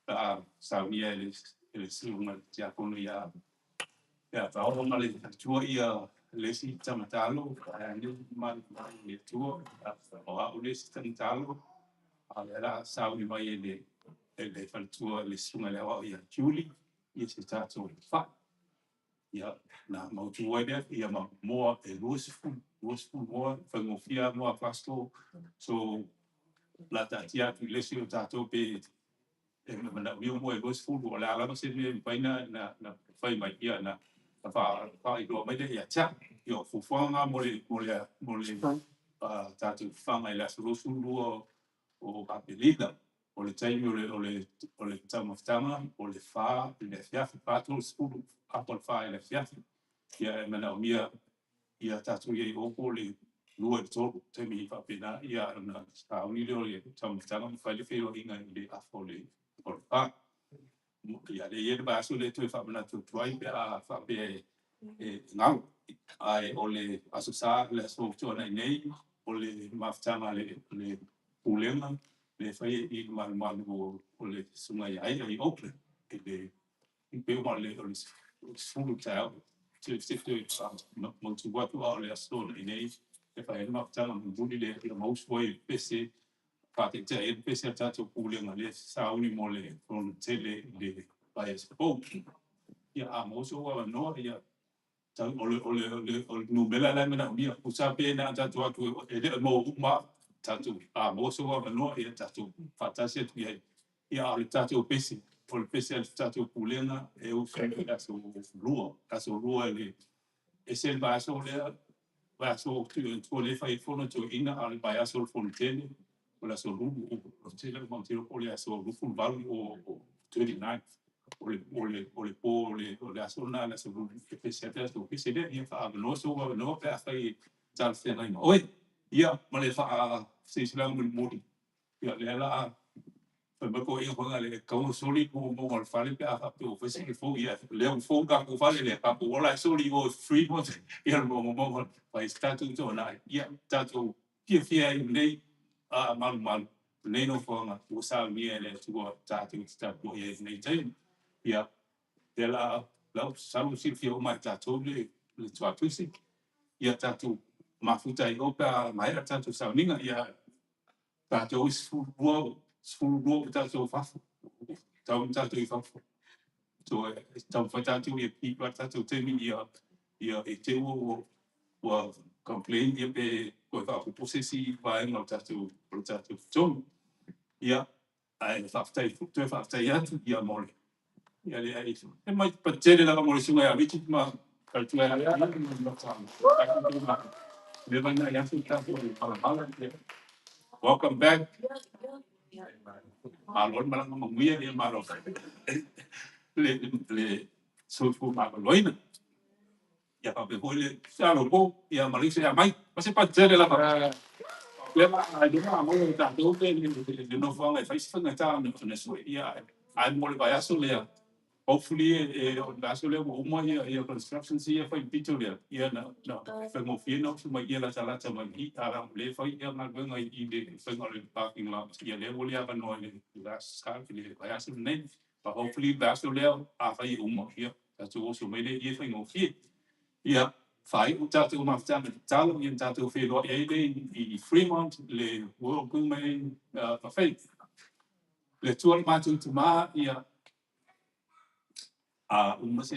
la saunia e le susuga i le tiakono ia Paolo ma le faletua ia le isi tamatalo, ae ane ma le Atua, o au le isi tamatalo, a o lea la sauni mai e le faletua le susuga i le aoao ia Julie, ia se tatou fai. Ia, na mautu ai lea, ia ma moa e 20, 20 moa, faigofie moa Costco. So, la taatia atu i le isi o tatou pe e manaomia moa e 20, o le a lava se mea e mafai na fai mai, ia na faailoa mai lea ia te au. Ia, o fuafuaga mo le tatou fafaga i le aso 22 o Aperila. O le taimi o le taumafataga, o le 4 i le afiafi, 4:30 apo le 4 i le afiafi. Ia, e manaomia ia tatou i ai o po le 2 i le 3, taimi faapena, ia ona sauni lea o le taumafataga ma fai le feiloaiga i le afa o le 4. Ia, le i ai le vaiaso lea toe faamanatu atu ai pe a faapea e galo. Ae o le aso Sa, le aso tuanai nei, o le mafutaga a le pulega le fai i le malumalu o le susuga ia ia i Auckland i le pe uma o le 10 taeao. Te mautu atu a o le aso nei nei e fai ai le mafutaga mulimuli lea ia mausu ai le pese faataitai ai le pese a le tatou pulega le sauni mo le fono tele i le vaiaso fou. Ia, a maua sou avanoa, ia, o le numera la e manaomia. Pusa pe na tatou atu e le o maua uma tatou a maua sou avanoa, ia tatou faatasi atu i ai. Ia, a o le tatou pese, o le pese a le tatou pulega e usu i le aso lua, aso lua le ese le vaiaso lea, vaiaso tua le fai fono toeaina, a o le vaiaso o le fono tele, o le aso lulu, o tele mautino po o le aso 28 o 29 o le po o le aso lena, le aso lulu e pese ai tatou pese lea. Ia faaavanoa sou avanoa pe afai e talafeagai ma oe. Ia, ma le faasilasila mulimuli, ia lea la fai mai ko ia hoga le kau soli mo mo le fale pe a faapea ua fai se fou, ia lea ua fou tatou fale lea tatou ola e soli o free mo ia mo fai tatou tōnai. Ia tatou fiafia ai nei a malumalu nei nofoaga ua saunia e le Atua tatou te tapuai ai nei taimi. Ia lea la lau salu silafia uma e tatou le tuatusi. Ia tatou mafuta ai o pe a maea tatou sauniga. Ia tatou i 12, 12 o tatou fafo tau tatou i fafo. So e taumafai tatou ia keep a tatou taimi ia e te ua complain ia pe toe faaopoopo se isi vaega o le tatou totogi. Ia, ae faafetai toe faafetai atu ia mo le ia le ai e mai patele lava mo le susuga ia Richard ma faletua ia le vai na aso tatou palahala. Welcome back. Malo le malaga manuia, ia malo le soifua maloloina. Ia faapea foi le alo ia Malaysia ia mai. Ma se patele lava. Le ma ai le ma mo le tatou le nofoaga e fai se faigata ona sue ia ai mo le vaiaso lea. Hopefully e o le aso lea ua uma ia constructions ia fai pito lea, ia na faigofie na oso mai ia latalata mai i, a o lea fai ia galuega i le faiga o le parking lot, ia lea ua le avanoa i le aso Sa i le vaiaso lenei. But hopefully le aso lea a fai e uma, ia tatou oso mai lea ia faigofie. Ia faaiu tatou mafutaga tatalo, ia tatou feiloai ai lea i Fremont le World Gourmet Buffet. Le Atua le matou Tama, ia a uma se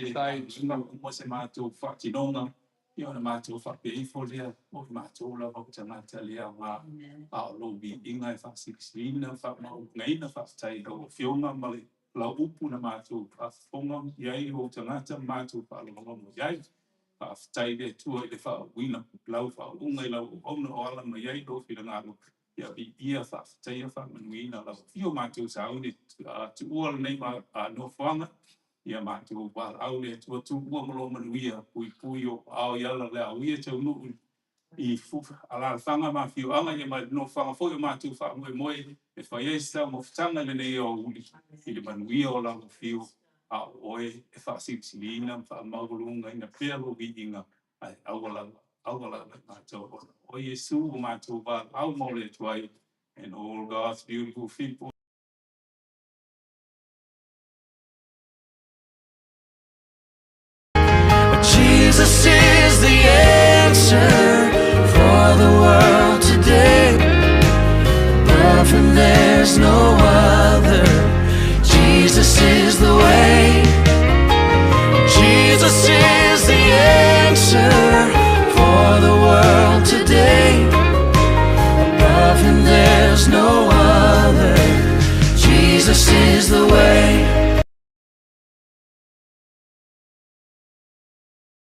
uma se matou faatinoga, ia ona matou faapea ifo lea, o i matou lava o tagata le aoga, a o lou viiga e faasilisiliina faamaualalogaina. Faafetai i lau Afioga ma le lau upu na matou faafofoga i ai ou tagata ma matou faalogologo i ai. Faafetai i le Atua i le faauuina lau faauuga i lau auauna o ala mai ai lou finagalo. Ia viia faafetaia faamanuiaina lau afio matou sauni tuua lenei nofoaga. Ia matou valaau le Atua tuua ma lou manuia, puipui o aao i ala le auia taunuu i alaalafaga ma afioaga ia ma le nofoaga foi o matou faamoemoe e fai ai se taumafataga i lenei aoauli i le manuia o lau afio, a o oe e faasilisiliina ma faamaualugaina pea lou viiga, ae aua lava aua lava i matou ona o Iesu o matou valaau maoli atu ai. And all God's beautiful people Jesus is the answer for the world today. Above him there's no other. Jesus is the way. Jesus is the answer for the world today. Above him there's no other. Jesus is the way.